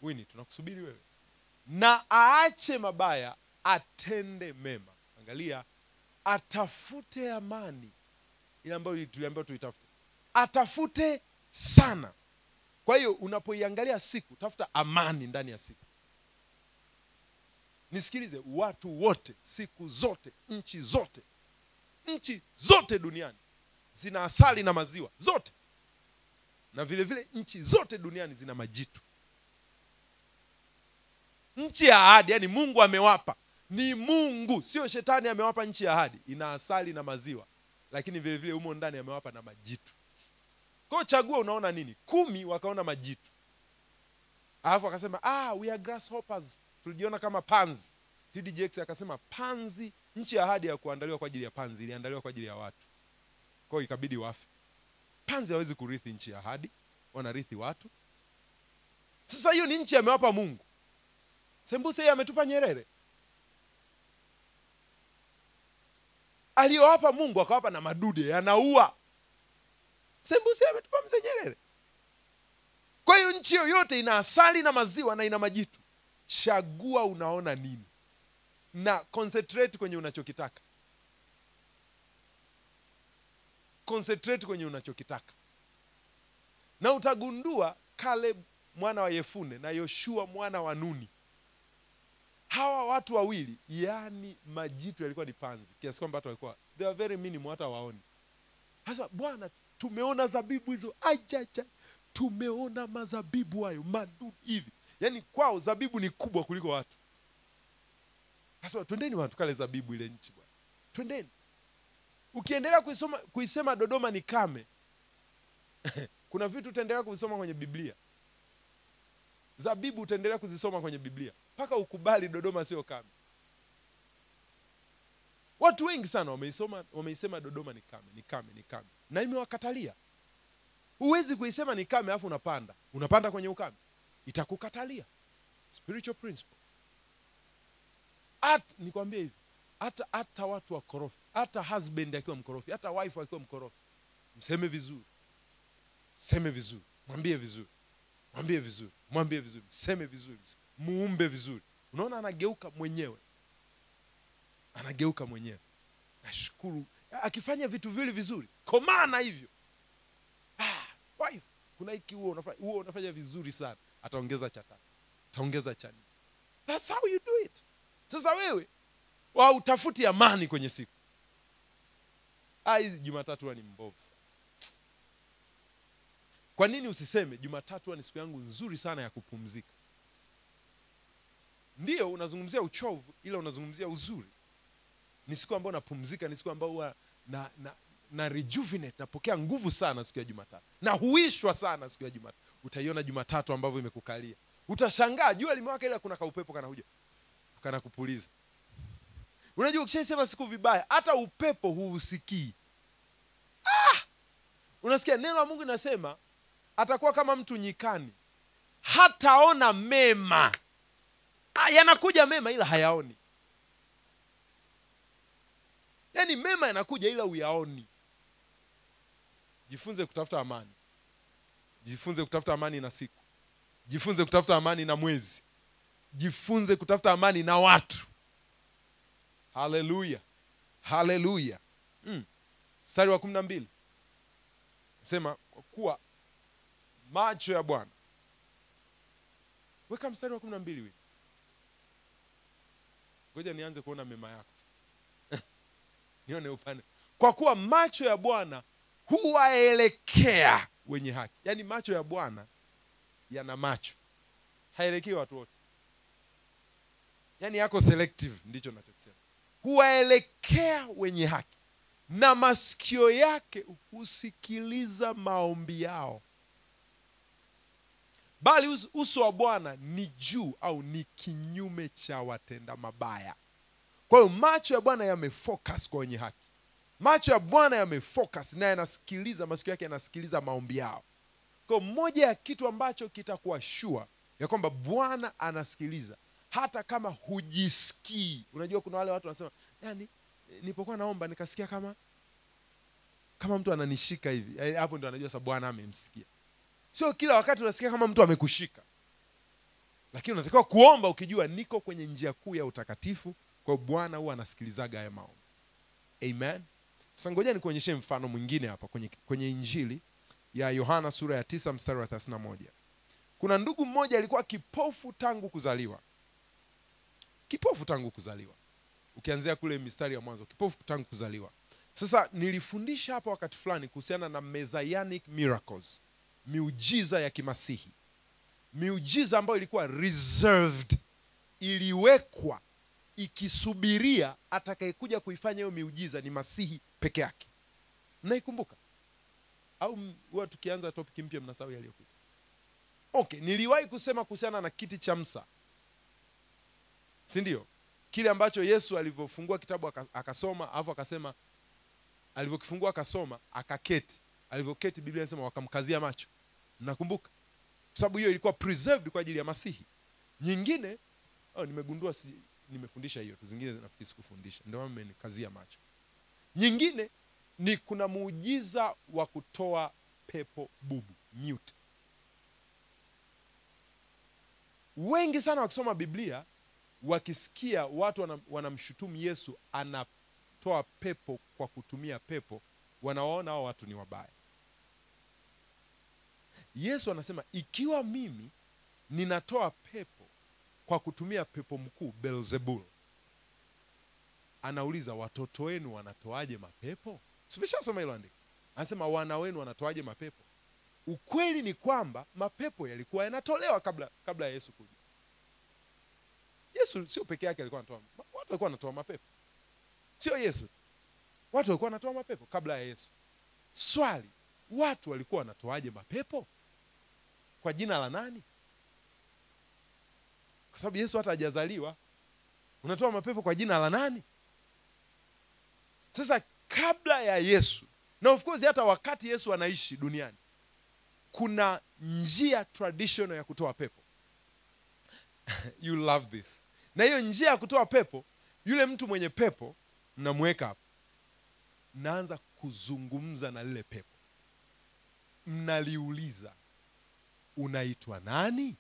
Wini, tunakusubiri wewe. Na aache mabaya, atende mema. Angalia, atafute amani. Ile ambayo tuliambiwa tuitafute. Atafute sana. Kwa hiyo unapoiangalia siku, tafuta amani ndani ya siku. Nisikilize, watu wote, siku zote, nchi zote. Nchi zote duniani zina asali na maziwa, zote. Na vile vile nchi zote duniani zina majitu. Nchi ya ahadi, yani Mungu amewapa. Ni Mungu, sio shetani amewapa nchi ya ahadi. Ina asali na maziwa, lakini vile vile humo ndani amewapa na majitu. Kwa hiyo chagua unaona nini? 10 wakaona majitu. Alafu akasema, we are grasshoppers. Tulijiona kama panzi. TDJX akasema panzi, nchi ya ahadi ya kuandaliwa kwa ajili ya panzi, iliandaliwa kwa ajili ya watu. Kwa hiyo ikabidi wafe. Panzi hawezi kurithi nchi ya ahadi, wanarithi watu. Sasa hiyo ni nchi amewapa Mungu. Sembuse yeye ametupa Nyerere. Aliyowapa Mungu akawapa na madude yanaua. Sembuse yeye ametupa mzee Nyerere. Kwa hiyo nchi yoyote ina asali na maziwa na ina majitu. Chagua unaona nini. Na concentrate kwenye unachokitaka. Concentrate kwenye unachokitaka. Na utagundua Caleb mwana wa Yefune na Yoshua mwana wa Nuni, hawa watu wawili, yani majitu yalikuwa ni panzi kiasi kwamba watu walikuwa they were very minimal, hata waoni. Sasa Bwana, tumeona zabibu hizo, ajaja, tumeona mazabibu hayo madudu hivi. Yani kwao zabibu ni kubwa kuliko watu. Sasa twendeni watu kale zabibu ile nchi bwana. Twendeni. Ukiendelea kuisema Dodoma ni kame. Kuna vitu utaendelea kuvisoma kwenye Biblia. Zabibu utaendelea kuzisoma kwenye Biblia mpaka ukubali Dodoma sio kame. Watu wengi sana wameisema Dodoma ni kame, ni kame, ni kame. Na imewakatalia. Huwezi kuisema ni kame alafu unapanda. Unapanda kwenye ukame. Itakukatalia. Spiritual principle. Nikwambie hivi, hata watu wakorofi, hata husband akiwa mkorofi, hata wife akiwa mkorofi, mseme vizuri. Seme vizuri, mwambie vizuri. Mwambie vizuri, mwambie vizuri, seme vizuri, muumbe vizuri. Unaona anageuka mwenyewe. Anageuka mwenyewe. Nashukuru akifanya vitu vile vizuri. Komana hivyo. Wife, kuna hiki huo unafanya vizuri sana. Ataongeza cha tatu. Ataongeza cha nne. That's how you do it. Sasa wewe utafuti amani kwenye siku. Hizi Jumatatu ni mbovu sana. Kwa nini usiseme Jumatatu ni siku yangu nzuri sana ya kupumzika? Ndio unazungumzia uchovu, ila unazungumzia uzuri. Ni siku ambayo napumzika, ni siku ambayo na rejuvenate, napokea nguvu sana siku ya Jumatatu. Na huishwa sana siku ya Jumatatu. Utaiona Jumatatu ambavyo imekukalia. Utashangaa jua limewaka ila kuna kaupepo kanakuja. Kana kupuliza. Unajua ukishaisema siku vibaya, hata upepo huusikii. Unasikia neno la Mungu linasema atakuwa kama mtu nyikani, hataona mema. Yanakuja mema ila hayaoni. Yaani mema yanakuja ila huyaoni. Jifunze kutafuta amani. Jifunze kutafuta amani na siku. Jifunze kutafuta amani na mwezi. Jifunze kutafuta amani na watu. Haleluya. Haleluya. Mstari wa 12. Sema kwa kuwa macho ya Bwana. Weka mstari wa 12 wewe. Ngoja nianze kuona mema yako sasa. Nione upande. Kwa kuwa macho ya Bwana huwaelekea wenye haki. Yaani macho ya Bwana yana macho. Haelekei watu wote. Yaani yako selective, ndicho ninachosema. Huwaelekea wenye haki, na masikio yake husikiliza maombi yao. Bali uso wa Bwana ni juu au ni kinyume cha watenda mabaya. Kwa hiyo macho ya Bwana yamefocus kwa wenye haki. Macho ya Bwana yamefocus na yanasikiliza, masikio yake yanasikiliza maombi yao. Kwa moja ya kitu ambacho kitakuwa sure ya kwamba Bwana anasikiliza hata kama hujisikii. Unajua kuna wale watu wanasema, yani nilipokuwa naomba nikasikia kama mtu ananishika hivi. Hapo ndo anajua sasa Bwana amemsikia. Sio kila wakati unasikia kama mtu amekushika. Lakini unatakiwa kuomba ukijua niko kwenye njia kuu ya utakatifu, kwa Bwana huwa anasikilizaga haya maombi. Amen. Sasa ngoja nikuonyeshe mfano mwingine hapa kwenye Injili ya Yohana sura ya 9 mstari wa 31. Kuna ndugu mmoja alikuwa kipofu tangu kuzaliwa. Kipofu tangu kuzaliwa. Ukianzia kule mistari ya mwanzo, kipofu tangu kuzaliwa. Sasa nilifundisha hapa wakati fulani kuhusiana na Messianic miracles, miujiza ya kimasihi. Miujiza ambayo ilikuwa reserved, iliwekwa ikisubiria atakayekuja kuifanya hiyo miujiza ni Masihi peke yake. Mnaikumbuka? Au huwa tukianza topic mpya mnasahau yaliyopita? Okay, niliwahi kusema kuhusiana na kiti cha Musa. Si ndio? Kile ambacho Yesu alivyofungua kitabu akasoma, alafu akasema, alivyokifungua akasoma, akaketi. Alivyoketi Biblia inasema wakamkazia macho. Mnakumbuka? Kwa sababu hiyo ilikuwa preserved kwa ajili ya Masihi. Nyingine, nimegundua nimefundisha hiyo tu, zingine nafikiri sikufundisha. Ndio maana mmenikazia macho. Nyingine ni kuna muujiza wa kutoa pepo bubu, mute. Wengi sana wakisoma Biblia wakisikia watu wanamshutumu Yesu anatoa pepo kwa kutumia pepo, wanawaona hao watu ni wabaya. Yesu anasema ikiwa mimi ninatoa pepo kwa kutumia pepo mkuu Beelzebul, anauliza watoto wenu wanatoaje mapepo? Simeshasoma hilo andiko. Anasema wana wenu wanatoaje mapepo? Ukweli ni kwamba mapepo yalikuwa yanatolewa kabla ya Yesu kuja. Yesu sio peke yake alikuwa anatoa, watu walikuwa wanatoa mapepo. Sio Yesu. Watu walikuwa wanatoa mapepo kabla ya Yesu. Swali, Watu walikuwa wanatoaje mapepo? Kwa jina la nani? Kwa sababu Yesu hata hajazaliwa. Unatoa mapepo kwa jina la nani? Sasa kabla ya Yesu, na of course hata wakati Yesu anaishi duniani, kuna njia traditional ya kutoa pepo. You love this. Na hiyo njia ya kutoa pepo, yule mtu mwenye pepo mnamweka hapo. Mnaanza kuzungumza na lile pepo. Mnaliuliza, unaitwa nani?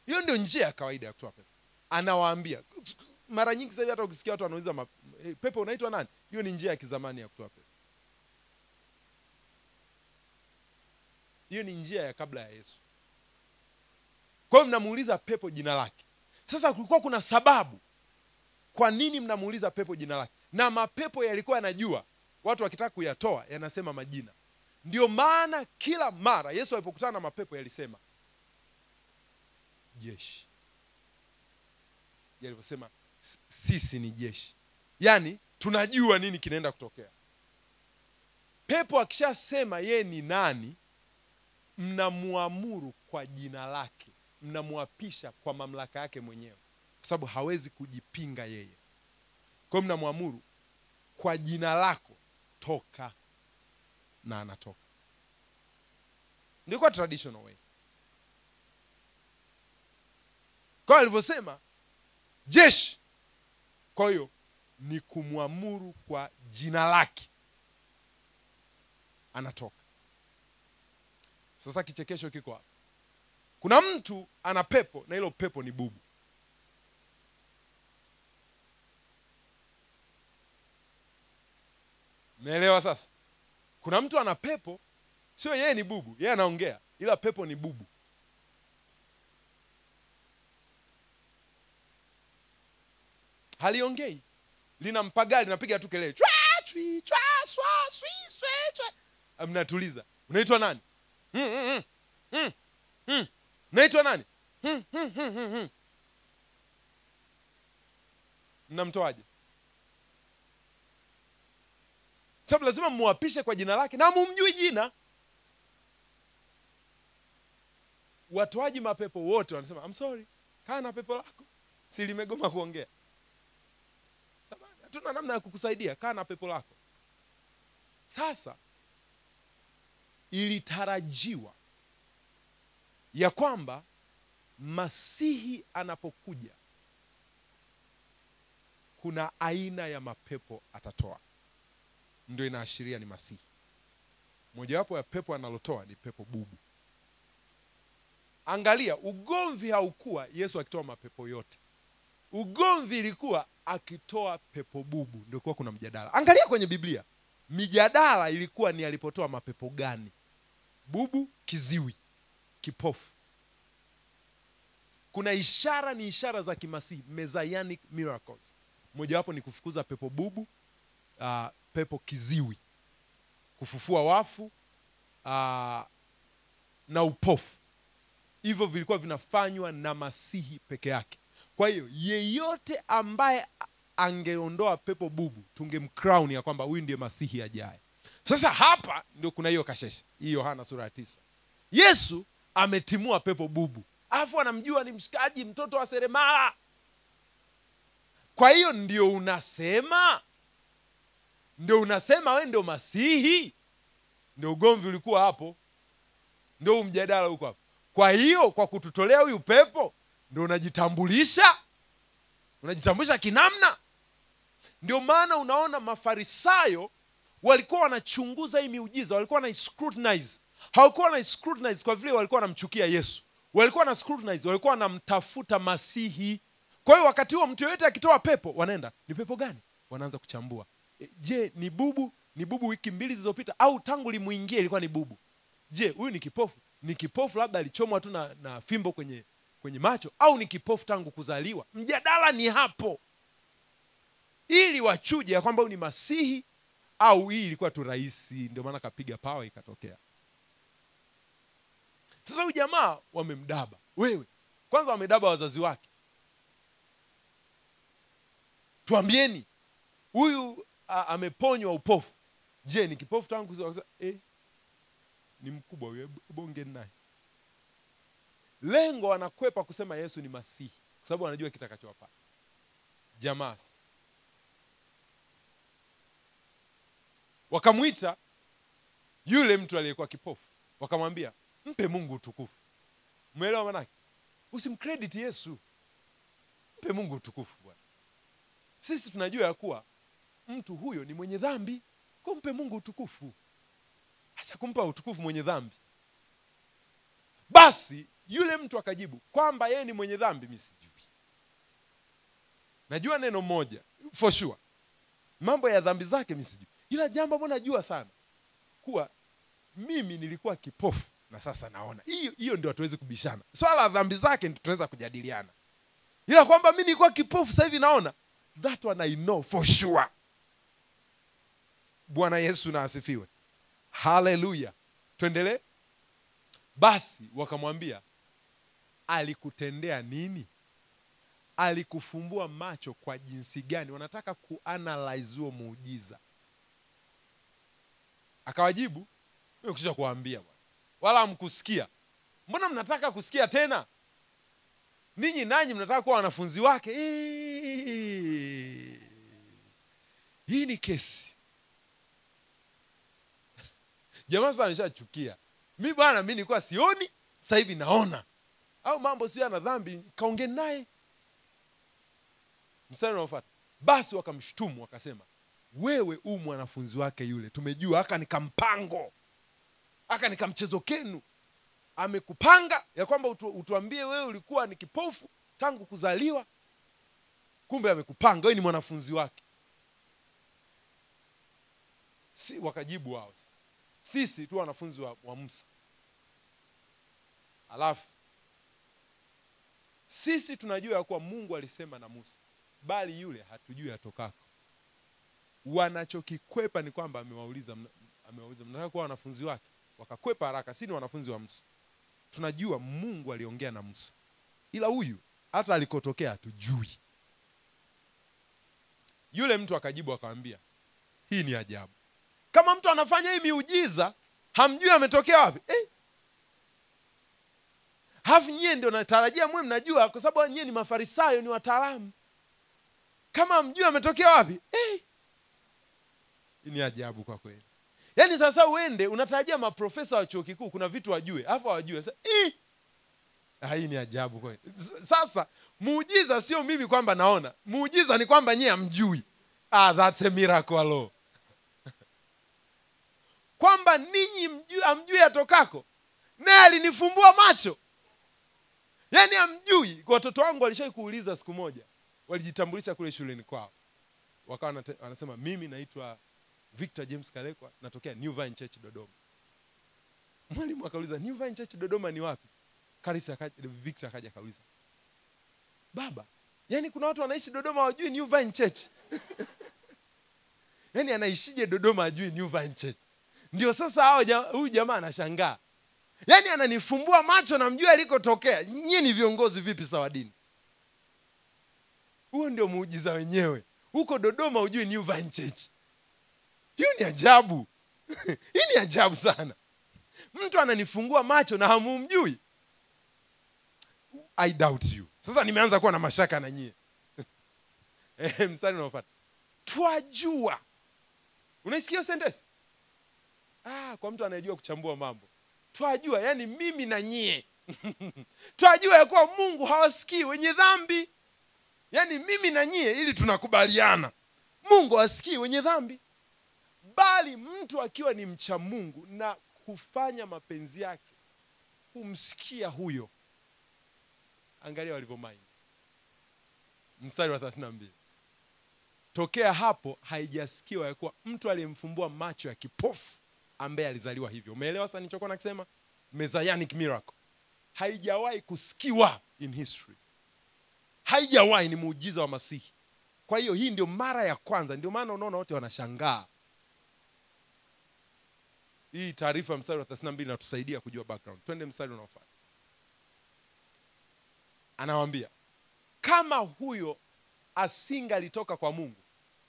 Hiyo ndio njia ya kawaida ya kutoa pepo. Anawaambia. Mara nyingi sasa hata ukisikia watu wanauliza pepo unaitwa nani? Hiyo ni njia ya kizamani ya kutoa pepo. Hiyo ni njia ya kabla ya Yesu. Kwa hiyo mnamuuliza pepo jina lake. Sasa kulikuwa kuna sababu kwa nini mnamuuliza pepo jina lake. Na mapepo yalikuwa yanajua, watu wakitaka kuyatoa yanasema majina. Ndio maana kila mara Yesu alipokutana na mapepo yalisema jeshi. Yaliposema sisi ni jeshi. Yaani tunajua nini kinaenda kutokea. Pepo akishasema ye ni nani, mnamuamuru kwa jina lake, mnamuapisha kwa mamlaka yake mwenyewe, kwa sababu hawezi kujipinga yeye. Kwa hiyo mnamuamuru kwa jina lako, toka, na anatoka. Ndio kwa traditional way. Kwa alivyosema jeshi, kwa hiyo ni kumuamuru kwa jina lake, anatoka. Sasa kichekesho kiko hapa. Kuna mtu ana pepo na hilo pepo ni bubu. Umeelewa sasa? Kuna mtu ana pepo, sio yeye ni bubu, yeye anaongea, ila pepo ni bubu. Haliongei. Linampagali, linapiga tu kelele. Chwa, chwi, chwa, swa, swi, swe, chwa. Mnatuliza. Unaitwa nani? Unaitwa nani? Mnamtoaje? Sababu lazima muapishe kwa jina lake na mumjui jina. Watoaji mapepo wote wanasema I'm sorry, kaa na pepo lako, si limegoma kuongea. Samahani, hatuna namna ya kukusaidia, kaa na pepo lako. Sasa ilitarajiwa ya kwamba Masihi anapokuja kuna aina ya mapepo atatoa. Ndio inaashiria ni Masihi. Mojawapo ya pepo analotoa ni pepo bubu. Angalia, ugomvi haukuwa Yesu akitoa mapepo yote. Ugomvi ilikuwa akitoa pepo bubu. Ndio kwa kuna mjadala. Angalia kwenye Biblia. Mijadala ilikuwa ni alipotoa mapepo gani? Bubu, kiziwi, kipofu. Kuna ishara, ni ishara za kimasihi, messianic miracles. Mojawapo ni kufukuza pepo bubu, pepo kiziwi, kufufua wafu, na upofu. Hivyo vilikuwa vinafanywa na Masihi peke yake. Kwa hiyo yeyote ambaye angeondoa pepo bubu tungemcrown ya kwamba huyu ndiye Masihi ajaye. Sasa hapa ndio kuna hiyo kasheshe. Hii Yohana sura ya 9. Yesu ametimua pepo bubu. Alafu anamjua ni mshikaji, mtoto wa seremala. Kwa hiyo ndio unasema wewe ndio Masihi. Ndio ugomvi ulikuwa hapo. Ndio mjadala huko hapo. Kwa hiyo kwa kututolea huyu pepo ndio unajitambulisha. Unajitambulisha kinamna. Ndio maana unaona Mafarisayo walikuwa wanachunguza hii miujiza, walikuwa wana scrutinize. Hawakuwa wana scrutinize kwa vile walikuwa wanamchukia Yesu. Walikuwa wana scrutinize, walikuwa wanamtafuta Masihi. Kwa hiyo wakati huo mtu yeyote akitoa pepo, wanaenda, ni pepo gani? Wanaanza kuchambua. Je, ni bubu? Ni bubu wiki mbili zilizopita au tangu limuingie ilikuwa ni bubu? Je, huyu ni kipofu? Ni kipofu labda alichomwa tu na fimbo kwenye macho, au ni kipofu tangu kuzaliwa? Mjadala ni hapo. Ili wachuje kwamba huyu ni Masihi au hii ilikuwa tu rahisi, ndio maana kapiga pawa ikatokea. Sasa huyu jamaa wamemdaba. Wewe, kwanza wamedaba wazazi wake. Tuambieni, huyu ameponywa upofu. Je, ni kipofu tangu kuzaliwa? Ni mkubwa huyo, bonge naye. Lengo wanakwepa kusema Yesu ni Masihi kwa sababu wanajua kitakachowapata. Jamaa wakamuita yule mtu aliyekuwa kipofu, wakamwambia mpe Mungu utukufu. Umeelewa maana yake? Usimcredit Yesu. Mpe Mungu utukufu bwana. Sisi tunajua ya kuwa mtu huyo ni mwenye dhambi, kwa mpe Mungu utukufu. Acha kumpa utukufu mwenye dhambi. Basi yule mtu akajibu kwamba yeye ni mwenye dhambi mimi sijui. Najua neno moja for sure. Mambo ya dhambi zake mimi sijui. Ila jambo mbona najua sana kuwa mimi nilikuwa kipofu na sasa naona. Hiyo ndio hatuwezi kubishana. Swala la dhambi zake ndio tunaweza kujadiliana. Ila kwamba mimi nilikuwa kipofu sasa hivi naona, that one I know for sure. Bwana Yesu na asifiwe. Hallelujah. Tuendelee. Basi wakamwambia, alikutendea nini? Alikufumbua macho kwa jinsi gani? Wanataka kuanalyze huo muujiza. Akawajibu, mimi kisha kuambia bwana, wala hamkusikia. Mbona mnataka kusikia tena? Ninyi nanyi mnataka kuwa wanafunzi wake. Hii ni kesi. Jamaa sasa ameshachukia. Mimi bwana, mimi nilikuwa sioni, sasa hivi naona. Au mambo sio ana dhambi, kaongee naye. Mstari unaofuata. Basi wakamshutumu wakasema, wewe u mwanafunzi wake yule, tumejua haka ni kampango. Haka ni kamchezo kenu. Amekupanga ya kwamba utuambie wewe ulikuwa ni kipofu tangu kuzaliwa. Kumbe amekupanga, wewe ni mwanafunzi wake. Si wakajibu wao, sisi tu wanafunzi wa Musa. Alafu sisi tunajua ya kuwa Mungu alisema na Musa, bali yule hatujui atokako. Wanachokikwepa ni kwamba amewauliza mnataka kuwa wanafunzi wake? Wakakwepa haraka, si ni wanafunzi wa Musa. Tunajua Mungu aliongea na Musa, ila huyu hata alikotokea hatujui. Yule mtu akajibu akamwambia, hii ni ajabu. Kama mtu anafanya hii miujiza, hamjui ametokea wapi? Hafu nyie ndio natarajia mwe mnajua, kwa sababu nyie ni Mafarisayo, ni wataalamu. Kama hamjui ametokea wapi? Hii ni ajabu kwa kweli. Yaani sasa uende unatarajia maprofesa wa chuo kikuu kuna vitu wajue, afu hawajue. Sasa hii ni ajabu kweli. Sasa muujiza sio mimi kwamba naona. Muujiza ni kwamba nyie hamjui. That's a miracle alone. Kwamba ninyi hamjui atokako, naye alinifumbua macho. Yaani hamjui. Kwa watoto wangu walishai kuuliza siku moja, walijitambulisha kule shuleni kwao. Wakawa wanasema mimi naitwa Victor James Kalekwa, natokea New Vine Church Dodoma. Mwalimu akauliza, New Vine Church Dodoma ni wapi? Karisa akaja, Victor akaja akauliza, baba, yaani kuna watu wanaishi Dodoma hawajui New Vine Church? Yaani anaishije Dodoma hajui New Vine Church? Ndio sasa huyu jamaa anashangaa. Yaani ananifumbua macho na mjua alikotokea. Nyinyi ni viongozi vipi sawa dini? Huo ndio muujiza wenyewe. Huko Dodoma hujui New Vine Church. Hiyo ni ajabu. Hii ni ajabu sana. Mtu ananifungua macho na hamumjui. I doubt you. Sasa nimeanza kuwa na mashaka na nyie. Mstari unaofuata. Twajua. Unaisikia sentence? Kwa mtu anayejua kuchambua mambo. Twajua, yani mimi na nyie. Twajua ya kuwa Mungu hawasikii wenye dhambi. Yani mimi na nyie ili tunakubaliana. Mungu hawasikii wenye dhambi. Bali mtu akiwa ni mcha Mungu na kufanya mapenzi yake, humsikia huyo. Angalia walivyomind. Mstari wa 32. Tokea hapo haijasikiwa ya kuwa mtu aliyemfumbua macho ya kipofu ambaye alizaliwa hivyo. Umeelewa sasa nilichokuwa nakisema? Messianic miracle. Haijawahi kusikiwa in history. Haijawahi, ni muujiza wa Masihi. Kwa hiyo hii ndio mara ya kwanza, ndio maana unaona wote wanashangaa. Hii taarifa mstari wa 32 inatusaidia kujua background. Twende mstari unaofuata. Anawaambia, kama huyo asingalitoka kwa Mungu,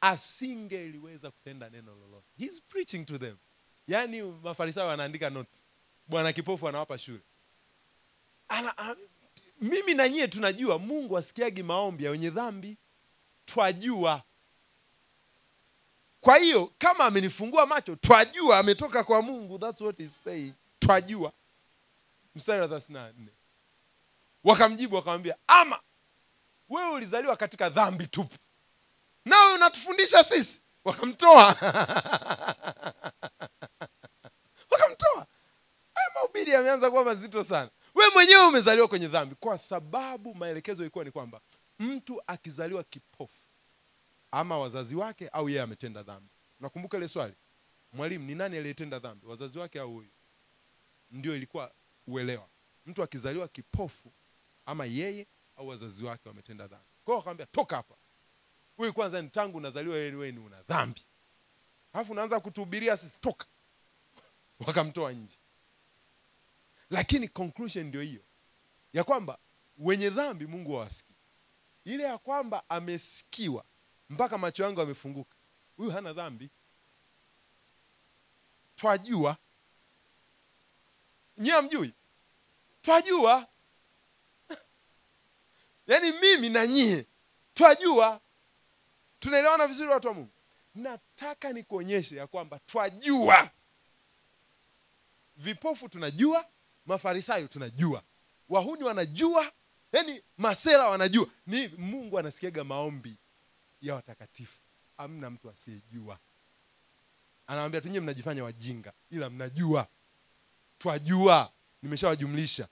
asingeliweza kutenda neno lolote. He's preaching to them. Yaani Mafarisayo wanaandika notes. Bwana kipofu anawapa shule. Mimi na nyie tunajua Mungu asikiagi maombi ya wenye dhambi. Twajua. Kwa hiyo kama amenifungua macho, twajua ametoka kwa Mungu. That's what he's saying. Twajua. Mstari wa 34. Wakamjibu wakamwambia, ama wewe ulizaliwa katika dhambi tupu, nawe unatufundisha sisi? Wakamtoa. Wakamtoa. Haya mahubiri yameanza kuwa mazito sana. Wewe mwenyewe umezaliwa kwenye dhambi. Kwa sababu maelekezo ilikuwa ni kwamba mtu akizaliwa kipofu, ama wazazi wake au yeye ametenda dhambi. Unakumbuka ile swali? Mwalimu, ni nani aliyetenda dhambi? Wazazi wake au huyu? Ndio ilikuwa uelewa. Mtu akizaliwa kipofu, ama yeye au wazazi wake wametenda dhambi. Kwa hiyo akamwambia, toka hapa. Wewe kwanza ni tangu unazaliwa wewe ni una dhambi. Alafu unaanza kutuhubiria sisi, toka. Wakamtoa nje. Lakini conclusion ndio hiyo, ya kwamba wenye dhambi Mungu hawasikii. Ile ya kwamba amesikiwa mpaka macho yangu yamefunguka, huyu hana dhambi. Twajua. Nyie hamjui? Twajua. Yaani mimi na nyie twajua. Tunaelewana vizuri watu wa Mungu? Nataka nikuonyeshe ya kwamba twajua. Vipofu tunajua, Mafarisayo tunajua, wahuni wanajua, yaani masela wanajua. Ni Mungu anasikiaga maombi ya watakatifu. Hamna mtu asiyejua. Anawaambia tu nyie mnajifanya wajinga, ila mnajua. Twajua, nimeshawajumlisha.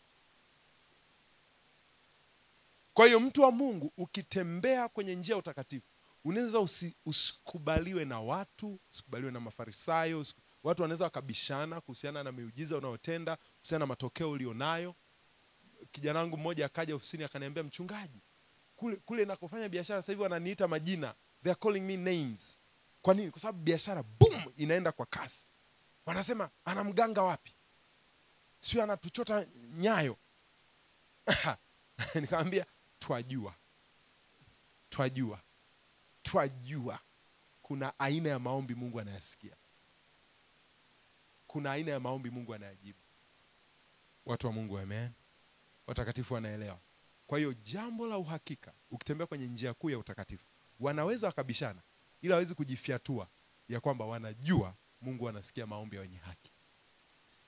Kwa hiyo mtu wa Mungu ukitembea kwenye njia ya utakatifu, unaweza usikubaliwe na watu, usikubaliwe na Mafarisayo, watu wanaweza wakabishana kuhusiana na miujiza unayotenda, kuhusiana na matokeo ulionayo. Kijana wangu mmoja akaja ofisini akaniambia, mchungaji, kule nakofanya biashara sasa hivi wananiita majina. They are calling me names. Kwa nini? Kwa sababu biashara boom inaenda kwa kasi. Wanasema ana mganga wapi? Sio anatuchota nyayo. Nikamwambia twajua. Twajua. Twajua. Kuna aina ya maombi Mungu anayasikia. Kuna aina ya maombi Mungu anayajibu. Watu wa Mungu, amen. Watakatifu wanaelewa. Kwa hiyo jambo la uhakika, ukitembea kwenye njia kuu ya utakatifu, wanaweza wakabishana, ila hawezi kujifyatua ya kwamba wanajua Mungu anasikia maombi ya wenye haki.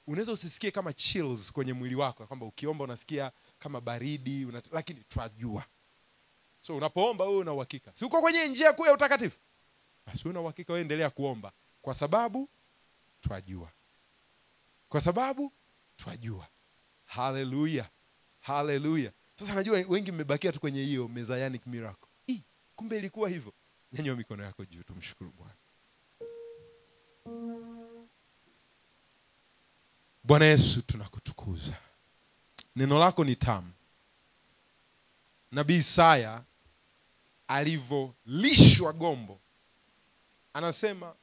Unaweza usisikie kama chills kwenye mwili wako, kwamba ukiomba unasikia kama baridi, lakini twajua. So unapoomba wewe una uhakika. Si uko kwenye njia kuu ya utakatifu? Basi wewe una uhakika, wewe endelea kuomba kwa sababu twajua. Kwa sababu twajua. Hallelujah. Hallelujah. Sasa najua wengi mmebakia tu kwenye hiyo messianic miracle. Kumbe ilikuwa hivyo. Nyanyua mikono yako juu tumshukuru Bwana. Bwana Yesu, tunakutukuza. Neno lako ni tamu. Nabii Isaya alivolishwa gombo, anasema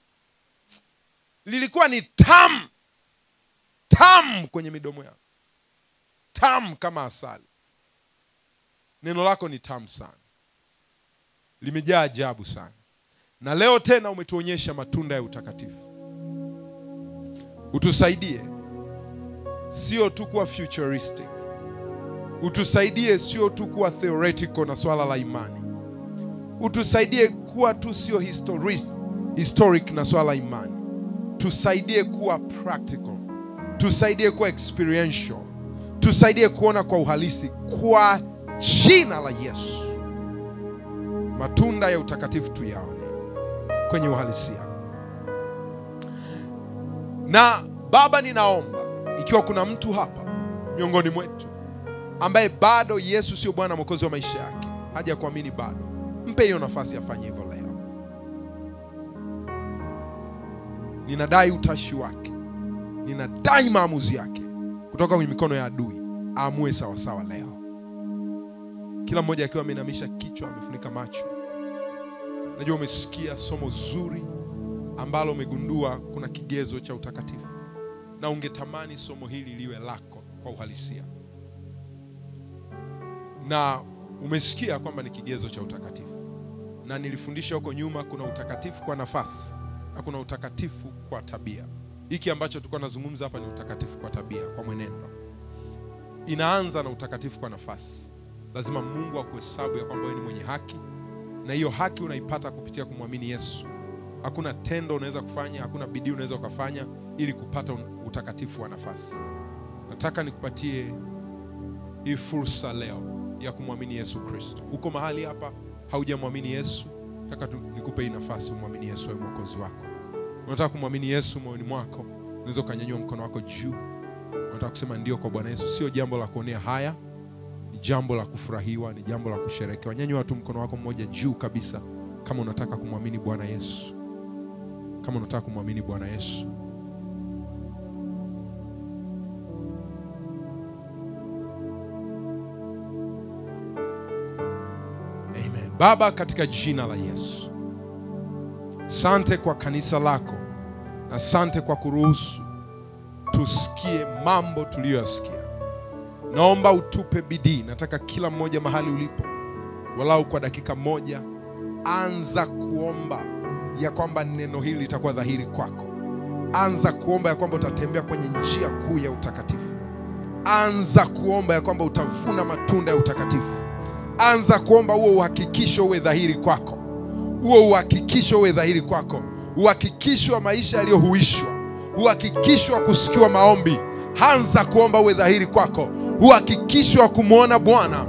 lilikuwa ni tamu, tamu kwenye midomo yangu, tamu kama asali. Neno lako ni tamu sana, limejaa ajabu sana. Na leo tena umetuonyesha matunda ya utakatifu. Utusaidie sio tu kuwa futuristic, utusaidie sio tu kuwa theoretical na swala la imani, utusaidie kuwa tu sio historic na swala la imani. Tusaidie kuwa practical, tusaidie kuwa experiential, tusaidie kuona kwa uhalisi, kwa jina la Yesu. Matunda ya utakatifu tuyaone kwenye uhalisia. Na Baba, ninaomba ikiwa kuna mtu hapa miongoni mwetu ambaye bado Yesu sio Bwana Mwokozi wa maisha yake, haja kuamini bado, mpe hiyo nafasi afanye hivyo leo. Ninadai utashi wake, ninadai maamuzi yake kutoka kwenye mikono ya adui. Aamue sawa sawa leo. Kila mmoja akiwa ameinamisha kichwa, amefunika macho. Najua umesikia somo zuri ambalo umegundua kuna kigezo cha utakatifu, na ungetamani somo hili liwe lako kwa uhalisia. Na umesikia kwamba ni kigezo cha utakatifu, Na nilifundisha huko nyuma kuna utakatifu kwa nafasi na kuna utakatifu kwa tabia. Hiki ambacho tulikuwa tunazungumza hapa ni utakatifu kwa tabia, kwa mwenendo. Inaanza na utakatifu kwa nafasi. Lazima Mungu akuhesabu ya kwamba wewe ni mwenye haki, na hiyo haki unaipata kupitia kumwamini Yesu. Hakuna tendo unaweza kufanya, hakuna bidii unaweza ukafanya ili kupata utakatifu wa nafasi. Nataka nikupatie hii fursa leo ya kumwamini Yesu Kristo. Uko mahali hapa haujamwamini Yesu, nataka nikupe hii nafasi umwamini Yesu awe mwokozi wako. Unataka kumwamini Yesu moyoni mwako, unaweza ukanyanyua mkono wako juu. Unataka kusema ndio kwa Bwana Yesu. Sio jambo la kuonea haya, ni jambo la kufurahiwa, ni jambo la kusherekewa. Nyanyua tu mkono wako mmoja juu kabisa kama unataka kumwamini Bwana Yesu. Kama unataka kumwamini Bwana Yesu. Amen. Baba, katika jina la Yesu, asante kwa kanisa lako, na asante kwa kuruhusu tusikie mambo tuliyoyasikia. Naomba utupe bidii. Nataka kila mmoja mahali ulipo, walau kwa dakika moja, anza kuomba ya kwamba neno hili litakuwa dhahiri kwako. Anza kuomba ya kwamba utatembea kwenye njia kuu ya utakatifu. Anza kuomba ya kwamba utavuna matunda ya utakatifu. Anza kuomba huo uhakikisho uwe dhahiri kwako. Huo uhakikisho uwe dhahiri kwako. Uhakikisho wa maisha yaliyohuishwa. Uhakikisho wa kusikiwa maombi. Anza kuomba uwe dhahiri kwako. Uhakikisho wa kumuona Bwana.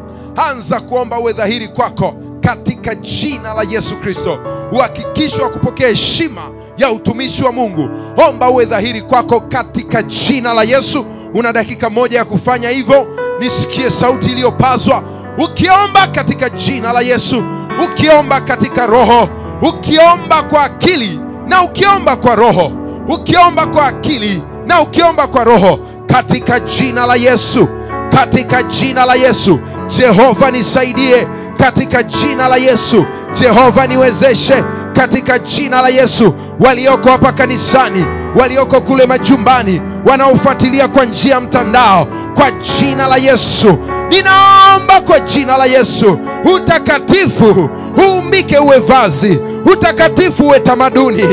Anza kuomba uwe dhahiri kwako katika jina la Yesu Kristo. Uhakikisho wa kupokea heshima ya utumishi wa Mungu. Omba uwe dhahiri kwako katika jina la Yesu. Una dakika moja ya kufanya hivyo. Nisikie sauti iliyopazwa. Ukiomba katika jina la Yesu, ukiomba katika roho, ukiomba kwa akili na ukiomba kwa roho, ukiomba kwa akili na ukiomba kwa roho, katika jina la Yesu, katika jina la Yesu. Jehova nisaidie katika jina la Yesu. Jehova niwezeshe katika jina la Yesu. Walioko hapa kanisani, walioko kule majumbani, wanaofuatilia kwa njia mtandao, kwa jina la Yesu ninaomba, kwa jina la Yesu, utakatifu uumbike uwe vazi, utakatifu uwe tamaduni,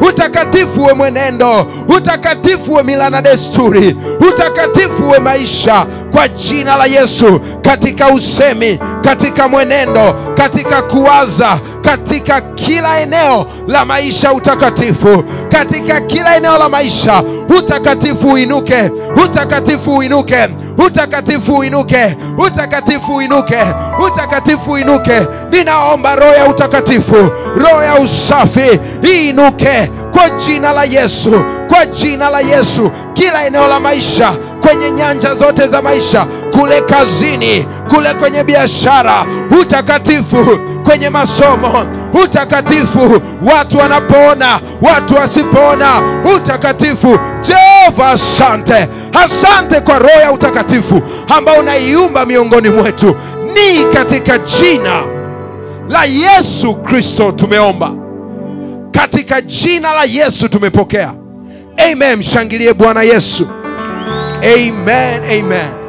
utakatifu uwe mwenendo, utakatifu uwe mila na desturi, utakatifu uwe maisha, kwa jina la Yesu, katika usemi, katika mwenendo, katika kuwaza, katika kila eneo la maisha utakatifu, katika kila eneo la maisha utakatifu uinuke, utakatifu uinuke, utakatifu uinuke, utakatifu uinuke, utakatifu uinuke. Ninaomba roho ya utakatifu, roho ya usafi iinuke kwa jina la Yesu, kwa jina la Yesu. Kila eneo la maisha, kwenye nyanja zote za maisha, kule kazini, kule kwenye biashara, utakatifu kwenye masomo, utakatifu watu wanapoona, watu wasipoona, utakatifu. Jehova, asante, asante kwa roho ya utakatifu ambao unaiumba miongoni mwetu. Ni katika jina la Yesu Kristo tumeomba, katika jina la Yesu tumepokea. Amen. Mshangilie Bwana Yesu. Amen, amen.